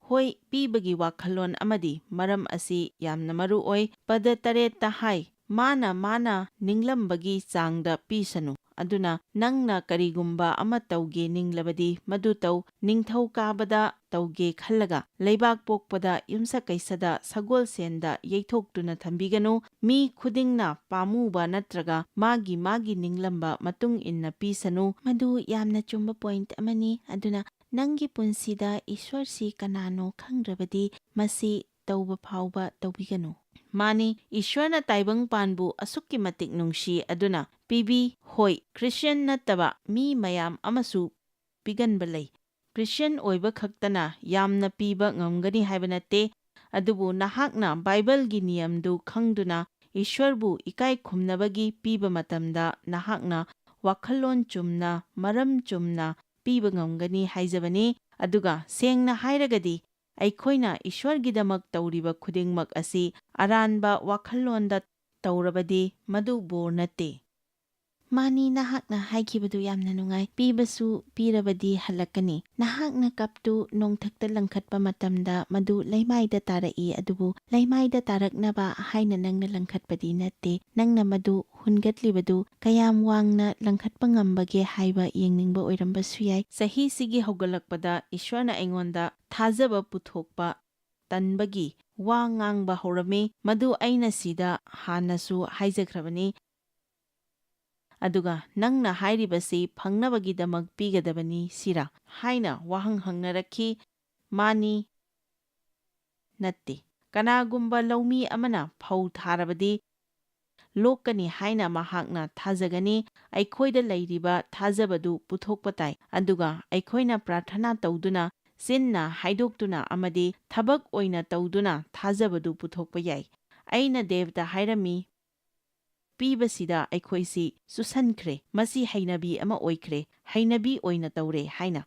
ꯍꯣꯏ, ꯄꯤꯕꯒꯤ ꯋꯥꯈꯜꯂꯣꯟ ꯑꯃꯗꯤ ꯃꯔꯝ ꯑꯁꯤ ꯌꯥꯝꯅ ꯃꯔꯨ ꯑꯣꯏ꯫ ꯄꯗ ꯇꯔꯦꯠꯇ ꯍꯥꯏ, "ꯃꯥꯅ ꯃꯥꯅ ꯅꯤꯡꯂꯝꯕꯒꯤ ꯆꯥꯡꯗ ꯄꯤꯁꯅꯨ, ꯑꯗꯨꯅ ꯅꯪꯅ ꯀꯔꯤꯒꯨꯝꯕ ꯑꯃ ꯇꯧꯒꯦ ꯅꯤꯡꯂꯕꯗꯤ ꯃꯗꯨ ꯇꯧ꯫ ꯅꯤꯡꯊꯧ ꯀꯥꯕꯗ ꯇꯧꯒꯦ ꯈꯜꯂꯒ ꯂꯩꯕꯥꯛ ꯄꯣꯛꯄꯗ ꯌꯨꯝꯁꯀꯩꯁꯗ ꯁꯒꯣꯜꯁꯦꯟꯗ ꯌꯩꯊꯣꯛꯇꯨꯅ ꯊꯝꯕꯤꯒꯅꯨ꯫ ꯃꯤ ꯈꯨꯗꯤꯡꯅ ꯄꯥꯝꯃꯨꯕ ꯅꯠꯇ꯭ꯔꯒ ꯃꯥꯒꯤ ꯃꯥꯒꯤ ꯅꯤꯡꯂꯝꯕ ꯃꯇꯨꯡ ꯏꯟꯅ ꯄꯤꯁꯅꯨ꯫ ꯃꯗꯨ ꯌꯥꯝꯅ ꯆꯨꯝꯕ ꯄꯣꯏꯟꯠ ꯑꯃꯅꯤ꯫ ꯑꯗꯨꯅ ꯅꯪꯒꯤ ꯄꯨꯟꯁꯤꯗ ꯏꯁ꯭ꯋꯔꯁꯤ ꯀꯅꯥꯅꯣ ꯈꯪꯗ꯭ꯔꯕꯗꯤ ꯃꯁꯤ ꯇꯧꯕ ꯐꯥꯎꯕ ꯇꯧꯕꯤꯒꯅꯨ꯫ ꯃꯥꯅꯤ, ꯏꯁ꯭ꯋꯔꯅ ꯇꯥꯏꯕꯪ ꯄꯥꯟꯕꯨ ꯑꯁꯨꯛꯀꯤ ꯃꯇꯤꯛ ꯅꯨꯡꯁꯤ, ꯑꯗꯨꯅ ꯄꯤꯕꯤ꯫ ꯍꯣꯏ, ꯈ꯭ꯔꯤꯁꯇꯤꯌꯟ ꯅꯠꯇꯕ ꯃꯤ ꯃꯌꯥꯝ ꯑꯃꯁꯨ ꯄꯤꯒꯟꯕ ꯂꯩ꯫ ꯈ꯭ꯔꯤꯁꯇꯤꯌꯟ ꯑꯣꯏꯕ ꯈꯛꯇꯅ ꯌꯥꯝꯅ ꯄꯤꯕ ꯉꯝꯒꯅꯤ ꯍꯥꯏꯕ ꯅꯠꯇꯦ, ꯑꯗꯨꯕꯨ ꯅꯍꯥꯛꯅ ꯕꯥꯏꯕꯜꯒꯤ ꯅꯤꯌꯝꯗꯨ ꯈꯪꯗꯨꯅ ꯏꯁ꯭ꯋꯔꯕꯨ ꯏꯀꯥꯏ ꯈꯨꯝꯅꯕꯒꯤ ꯄꯤꯕ ꯃꯇꯝꯗ ꯅꯍꯥꯛꯅ ꯋꯥꯈꯜꯂꯣꯟ ꯆꯨꯝꯅ, ꯃꯔꯝ ꯆꯨꯝꯅ ꯄꯤꯕ ꯉꯝꯒꯅꯤ ꯍꯥꯏꯖꯕꯅꯤ꯫ ꯑꯗꯨꯒ ꯁꯦꯡꯅ ꯍꯥꯏꯔꯒꯗꯤ, ꯑꯩꯈꯣꯏꯅ ꯏꯁ꯭ꯋꯔꯒꯤꯗꯃꯛ ꯇꯧꯔꯤꯕ ꯈꯨꯗꯤꯡꯃꯛ ꯑꯁꯤ ꯑꯔꯥꯟꯕ ꯋꯥꯈꯜꯂꯣꯟꯗ ꯇꯧꯔꯕꯗꯤ ꯃꯗꯨ ꯕꯣꯔ ꯅꯠꯇꯦ꯫ ꯃꯥꯅꯤ, ꯅꯍꯥꯛꯅ ꯍꯥꯏꯈꯤꯕꯗꯨ ꯌꯥꯝꯅ ꯅꯨꯡꯉꯥꯏ꯫ ꯄꯤꯕꯁꯨ ꯄꯤꯔꯕꯗꯤ ꯍꯜꯂꯛꯀꯅꯤ꯫ ꯅꯍꯥꯛꯅ ꯀꯞꯇꯨ ꯅꯣꯡꯊꯛꯇ ꯂꯪꯈꯠꯄ ꯃꯇꯝꯗ ꯃꯗꯨ ꯂꯩꯃꯥꯏꯗ ꯇꯥꯔꯛꯏ, ꯑꯗꯨꯕꯨ ꯂꯩꯃꯥꯏꯗ ꯇꯥꯔꯛꯅꯕ ꯍꯥꯏꯅ ꯅꯪꯅ ꯂꯪꯈꯠꯄꯗꯤ ꯅꯠꯇꯦ꯫ ꯅꯪꯅ ꯃꯗꯨ ꯍꯨꯟꯒꯠꯂꯤꯕꯗꯨ ꯀꯌꯥꯝ ꯋꯥꯡꯅ ꯂꯪꯈꯠꯄ ꯉꯝꯕꯒꯦ ꯍꯥꯏꯕ ꯌꯦꯡꯅꯤꯡꯕ ꯑꯣꯏꯔꯝꯕꯁꯨ ꯌꯥꯏ꯫ ꯆꯍꯤꯁꯤꯒꯤ ꯍꯧꯒꯠꯂꯛꯄꯗ ꯏꯁ꯭ꯋꯔꯅ ꯑꯩꯉꯣꯟꯗ ꯊꯥꯖꯕ ꯄꯨꯊꯣꯛꯄ ꯇꯟꯕꯒꯤ ꯋꯥ ꯉꯥꯡꯕ ꯍꯧꯔꯝꯃꯤ꯫ ꯃꯗꯨ ꯑꯩꯅ ꯁꯤꯗ ꯍꯥꯟꯅꯁꯨ ꯍꯥꯏꯖꯈ꯭ꯔꯕꯅꯤ꯫ ꯑꯗꯨꯒ "ꯅꯪꯅ ꯍꯥꯏꯔꯤꯕꯁꯤ ꯐꯪꯅꯕꯒꯤꯗꯃꯛ ꯄꯤꯒꯗꯕꯅꯤ ꯁꯤꯔꯥ?" ꯍꯥꯏꯅ ꯋꯥꯍꯪ ꯍꯪꯅꯔꯛꯈꯤ꯫ ꯃꯥꯅꯤ, ꯅꯠꯇꯦ꯫ ꯀꯅꯥꯒꯨꯝꯕ ꯂꯧꯃꯤ ꯑꯃꯅ ꯐꯧ ꯊꯥꯔꯕꯗꯤ ꯂꯣꯛꯀꯅꯤ ꯍꯥꯏꯅ ꯃꯍꯥꯛꯅ ꯊꯥꯖꯒꯅꯤ꯫ ꯑꯩꯈꯣꯏꯗ ꯂꯩꯔꯤꯕ ꯊꯥꯖꯕꯗꯨ ꯄꯨꯊꯣꯛꯄ ꯇꯥꯏ꯫ ꯑꯗꯨꯒ ꯑꯩꯈꯣꯏꯅ ꯄ꯭ꯔꯥꯔꯊꯅꯥ ꯇꯧꯗꯨꯅ, ꯆꯤꯟꯅ ꯍꯥꯏꯗꯣꯛꯇꯨꯅ ꯑꯃꯗꯤ ꯊꯕꯛ ꯑꯣꯏꯅ ꯇꯧꯗꯨꯅ ꯊꯥꯖꯕꯗꯨ ꯄꯨꯊꯣꯛꯄ ꯌꯥꯏ꯫ ꯑꯩꯅ ꯗꯦꯕꯗ ꯍꯥꯏꯔꯝꯃꯤ, "ꯄꯤꯕꯁꯤꯗ ꯑꯩꯈꯣꯏꯁꯤ ꯆꯨꯁꯟꯈ꯭ꯔꯦ, ꯃꯁꯤ ꯍꯩꯅꯕꯤ ꯑꯃ ꯑꯣꯏꯈ꯭ꯔꯦ, ꯍꯩꯅꯕꯤ ꯑꯣꯏꯅ ꯇꯧꯔꯦ" ꯍꯥꯏꯅ꯫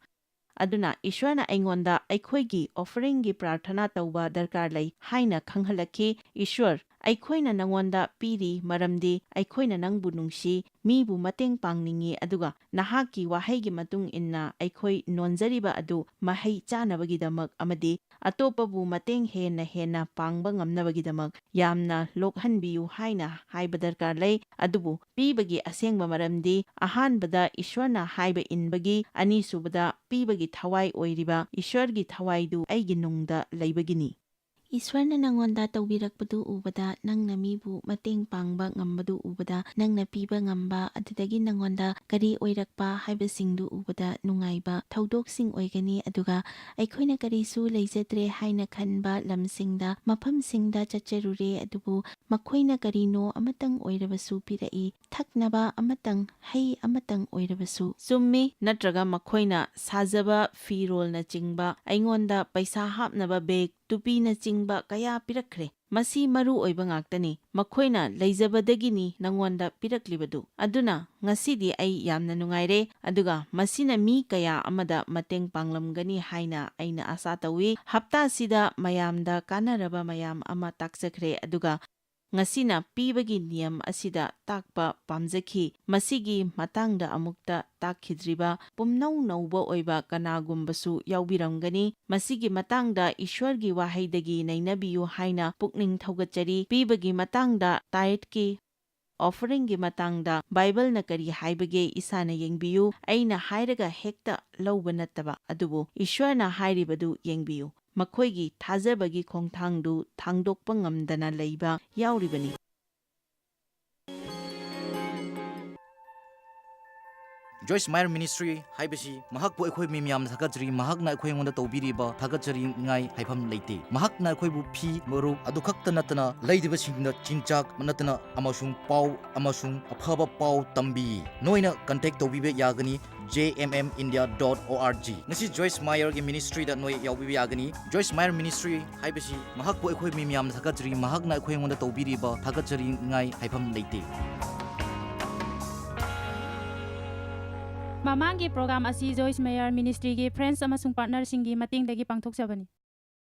ꯑꯗꯨꯅ ꯏꯁ꯭ꯋꯔꯅ ꯑꯩꯉꯣꯟꯗ ꯑꯩꯈꯣꯏꯒꯤ ꯑꯣꯐꯔꯤꯡꯒꯤ ꯄ꯭ꯔꯥꯔꯊꯅꯥ ꯇꯧꯕ ꯗꯔꯀꯥꯔ ꯂꯩ ꯍꯥꯏꯅ ꯈꯪꯍꯜꯂꯛꯈꯤ꯫ "ꯏꯁ꯭ꯋꯔ, ꯑꯩꯈꯣꯏꯅ ꯅꯉꯣꯟꯗ ꯄꯤꯔꯤ, ꯃꯔꯝꯗꯤ ꯑꯩꯈꯣꯏꯅ ꯅꯪꯕꯨ ꯅꯨꯡꯁꯤ, ꯃꯤꯕꯨ ꯃꯇꯦꯡ ꯄꯥꯡꯅꯤꯡꯏ, ꯑꯗꯨꯒ ꯅꯍꯥꯛꯀꯤ ꯋꯥꯍꯩꯒꯤ ꯃꯇꯨꯡ ꯏꯟꯅ ꯑꯩꯈꯣꯏ ꯅꯣꯟꯖꯔꯤꯕ ꯑꯗꯨ ꯃꯍꯩ ꯆꯥꯅꯕꯒꯤꯗꯃꯛ ꯑꯃꯗꯤ ꯑꯇꯣꯞꯄꯕꯨ ꯃꯇꯦꯡ ꯍꯦꯟꯅ ꯍꯦꯟꯅ ꯄꯥꯡꯕ ꯉꯝꯅꯕꯒꯤꯗꯃꯛ ꯌꯥꯝꯅ ꯂꯣꯛꯍꯟꯕꯤꯌꯨ ꯍꯥꯏꯅ ꯍꯥꯏꯕ ꯗꯔꯀꯥꯔ ꯂꯩ꯫ ꯑꯗꯨꯕꯨ ꯄꯤꯕꯒꯤ ꯑꯁꯦꯡꯕ ꯃꯔꯝꯗꯤ ꯑꯍꯥꯟꯕꯗ ꯏꯁ꯭ꯋꯔꯅ ꯍꯥꯏꯕ ꯏꯟꯕꯒꯤ, ꯑꯅꯤꯁꯨꯕꯗ ꯄꯤꯕꯒꯤ ꯊꯋꯥꯏ ꯑꯣꯏꯔꯤꯕ ꯏꯁ꯭ꯋꯔꯒꯤ ꯊꯋꯥꯏꯗꯨ ꯑꯩꯒꯤ ꯅꯨꯡꯗ ꯂꯩꯕꯒꯤꯅꯤ꯫ ꯏꯁ꯭ꯋꯔꯅ ꯅꯉꯣꯟꯗ ꯇꯧꯕꯤꯔꯛꯄꯗꯨ ꯎꯕꯗ, ꯅꯪꯅ ꯃꯤꯕꯨ ꯃꯇꯦꯡ ꯄꯥꯡꯕ ꯉꯝꯕꯗꯨ ꯎꯕꯗ, ꯅꯪꯅ ꯄꯤꯕ ꯉꯝꯕ ꯑꯗꯨꯗꯒꯤ ꯅꯉꯣꯟꯗ ꯀꯔꯤ ꯑꯣꯏꯔꯛꯄ ꯍꯥꯏꯕꯁꯤꯡꯗꯨ ꯎꯕꯗ ꯅꯨꯡꯉꯥꯏꯕ ꯊꯧꯗꯣꯛꯁꯤꯡ ꯑꯣꯏꯒꯅꯤ꯫ ꯑꯗꯨꯒ ꯑꯩꯈꯣꯏꯅ ꯀꯔꯤꯁꯨ ꯂꯩꯖꯗ꯭ꯔꯦ ꯍꯥꯏꯅ ꯈꯟꯕ ꯂꯝꯁꯤꯡꯗ, ꯃꯐꯝꯁꯤꯡꯗ ꯆꯠꯆꯔꯨꯔꯦ, ꯑꯗꯨꯕꯨ ꯃꯈꯣꯏꯅ ꯀꯔꯤꯅꯣ ꯑꯃꯇꯪ ꯑꯣꯏꯔꯕꯁꯨ ꯄꯤꯔꯛꯏ, ꯊꯛꯅꯕ ꯑꯃꯇꯪ, ꯍꯩ ꯑꯃꯇꯪ ꯑꯣꯏꯔꯕꯁꯨ꯫ ꯆꯨꯝꯃꯤ, ꯅꯠꯇ꯭ꯔꯒ ꯃꯈꯣꯏꯅ ꯁꯥꯖꯕ ꯐꯤꯔꯣꯜꯅꯆꯤꯡꯕ, ꯑꯩꯉꯣꯟꯗ ꯄꯩꯁꯥ ꯍꯥꯞꯅꯕ ꯕꯦꯒ, ꯇꯨꯄꯤꯅꯆꯤꯡꯕ ꯀꯌꯥ ꯄꯤꯔꯛꯈ꯭ꯔꯦ꯫ ꯃꯁꯤ ꯃꯔꯨ ꯑꯣꯏꯕ ꯉꯥꯛꯇꯅꯤ꯫ ꯃꯈꯣꯏꯅ ꯂꯩꯖꯕꯗꯒꯤꯅꯤ ꯅꯉꯣꯟꯗ ꯄꯤꯔꯛꯂꯤꯕꯗꯨ꯫ ꯑꯗꯨꯅ ꯉꯁꯤꯗꯤ ꯑꯩ ꯌꯥꯝꯅ ꯅꯨꯡꯉꯥꯏꯔꯦ, ꯑꯗꯨꯒ ꯃꯁꯤꯅ ꯃꯤ ꯀꯌꯥ ꯑꯃꯗ ꯃꯇꯦꯡ ꯄꯥꯡꯂꯝꯒꯅꯤ ꯍꯥꯏꯅ ꯑꯩꯅ ꯑꯥꯁꯥ ꯇꯧꯏ꯫ ꯍꯞꯇꯥꯁꯤꯗ ꯃꯌꯥꯝꯗ ꯀꯥꯟꯅꯔꯕ ꯃꯌꯥꯝ ꯑꯃ ꯇꯥꯛꯆꯈ꯭ꯔꯦ, ꯑꯗꯨꯒ ꯉꯁꯤꯅ ꯄꯤꯕꯒꯤ ꯅꯤꯌꯝ ꯑꯁꯤꯗ ꯇꯥꯛꯄ ꯄꯥꯝꯖꯈꯤ꯫ ꯃꯁꯤꯒꯤ ꯃꯇꯥꯡꯗ ꯑꯃꯨꯛꯇ ꯇꯥꯛꯈꯤꯗ꯭ꯔꯤꯕ ꯄꯨꯝꯅꯧ ꯅꯧꯕ ꯑꯣꯏꯕ ꯀꯅꯥꯒꯨꯝꯕꯁꯨ ꯌꯥꯎꯕꯤꯔꯝꯒꯅꯤ꯫ ꯃꯁꯤꯒꯤ ꯃꯇꯥꯡꯗ ꯏꯁ꯭ꯋꯔꯒꯤ ꯋꯥꯍꯩꯗꯒꯤ ꯅꯩꯅꯕꯤꯌꯨ ꯍꯥꯏꯅ ꯄꯨꯛꯅꯤꯡ ꯊꯧꯒꯠꯆꯔꯤ꯫ ꯄꯤꯕꯒꯤ ꯃꯇꯥꯡꯗ, ꯇꯥꯏꯠꯀꯤ, ꯑꯣꯐꯔꯤꯡꯒꯤ ꯃꯇꯥꯡꯗ ꯕꯥꯏꯕꯜꯅ ꯀꯔꯤ ꯍꯥꯏꯕꯒꯦ ꯏꯁꯥꯅ ꯌꯦꯡꯕꯤꯌꯨ꯫ ꯑꯩꯅ ꯍꯥꯏꯔꯒ ꯍꯦꯛꯇ ꯂꯧꯕ ꯅꯠꯇꯕ, ꯑꯗꯨꯕꯨ ꯏꯁ꯭ꯋꯔꯅ ꯍꯥꯏꯔꯤꯕꯗꯨ ꯌꯦꯡꯕꯤꯌꯨ꯫ ꯃꯈꯣꯏꯒꯤ ꯊꯥꯖꯕꯒꯤ ꯈꯣꯡꯊꯥꯡꯗꯨ ꯊꯥꯡꯗꯣꯛꯄ ꯉꯝꯗꯅ ꯂꯩꯕ ꯌꯥꯎꯔꯤꯕꯅꯤ꯫ ꯖꯣꯏꯁ ꯃꯥꯌꯔ ꯃꯤꯅꯤꯁꯇ꯭ꯔꯤ ꯍꯥꯏꯕꯁꯤ ꯃꯍꯥꯛꯄꯨ ꯑꯩꯈꯣꯏ ꯃꯤ ꯃꯌꯥꯝꯅ ꯊꯥꯒꯠꯆꯔꯤ꯫ ꯃꯍꯥꯛꯅ ꯑꯩꯈꯣꯏꯉꯣꯟꯗ ꯇꯧꯕꯤꯔꯤꯕ ꯊꯥꯒꯠꯆꯅꯤꯡꯉꯥꯏ ꯍꯥꯏꯐꯝ ꯂꯩꯇꯦ꯫ ꯃꯍꯥꯛꯅ ꯑꯩꯈꯣꯏꯕꯨ ꯐꯤ, ꯃꯔꯨꯞ ꯑꯗꯨ ꯈꯛꯇ ꯅꯠꯇꯅ ꯂꯩꯔꯤꯕꯁꯤꯡꯗ ꯆꯤꯟꯖꯥꯛ ꯅꯠꯇꯅ ꯑꯃꯁꯨꯡ ꯄꯥꯎ ꯑꯃꯁꯨꯡ ꯑꯐꯕ ꯄꯥꯎ ꯇꯝꯕꯤ꯫ ꯅꯣꯏꯅ ꯀꯟꯇꯦꯛ ꯇꯧꯕꯤꯕ ꯌꯥꯒꯅꯤ j m m india dot o r g꯫ ꯉꯁꯤ ꯖꯣꯏꯁ ꯃꯥꯌꯔꯒꯤ ꯃꯤꯅꯤꯁꯇ꯭ꯔꯤꯗ ꯅꯣꯏ ꯌꯥꯎꯕꯤꯕ ꯌꯥꯒꯅꯤ꯫ ꯖꯣꯏꯁ ꯃꯥꯌꯔ ꯃꯤꯅꯤꯁꯇ꯭ꯔꯤ ꯍꯥꯏꯕꯁꯤ ꯃꯍꯥꯛꯄꯨ ꯑꯩꯈꯣꯏ ꯃꯤ ꯃꯌꯥꯝꯅ ꯊꯥꯒꯠꯆꯔꯤ꯫ ꯃꯍꯥꯛꯅ ꯑꯩꯈꯣꯏꯉꯣꯟꯗ ꯇꯧꯕꯤꯔꯤꯕ ꯊꯥꯒꯠꯆꯅꯤꯡꯉꯥꯏ ꯍꯥꯏꯐꯝ ꯂꯩꯇꯦ꯫ ꯃꯃꯥꯡꯒꯤ ꯄ꯭ꯔꯣꯒ꯭ꯔꯥꯝ ꯑꯁꯤ ꯖꯣꯏꯁ ꯃꯦꯌꯔ ꯃꯤꯅꯤꯁꯇ꯭ꯔꯤꯒꯤ ꯐ꯭ꯔꯦꯟꯁ ꯑꯃꯁꯨꯡ ꯄꯥꯔꯠꯅꯔꯁꯤꯡꯒꯤ ꯃꯇꯦꯡꯗꯒꯤ ꯄꯥꯡꯊꯣꯛꯆꯕꯅꯤ꯫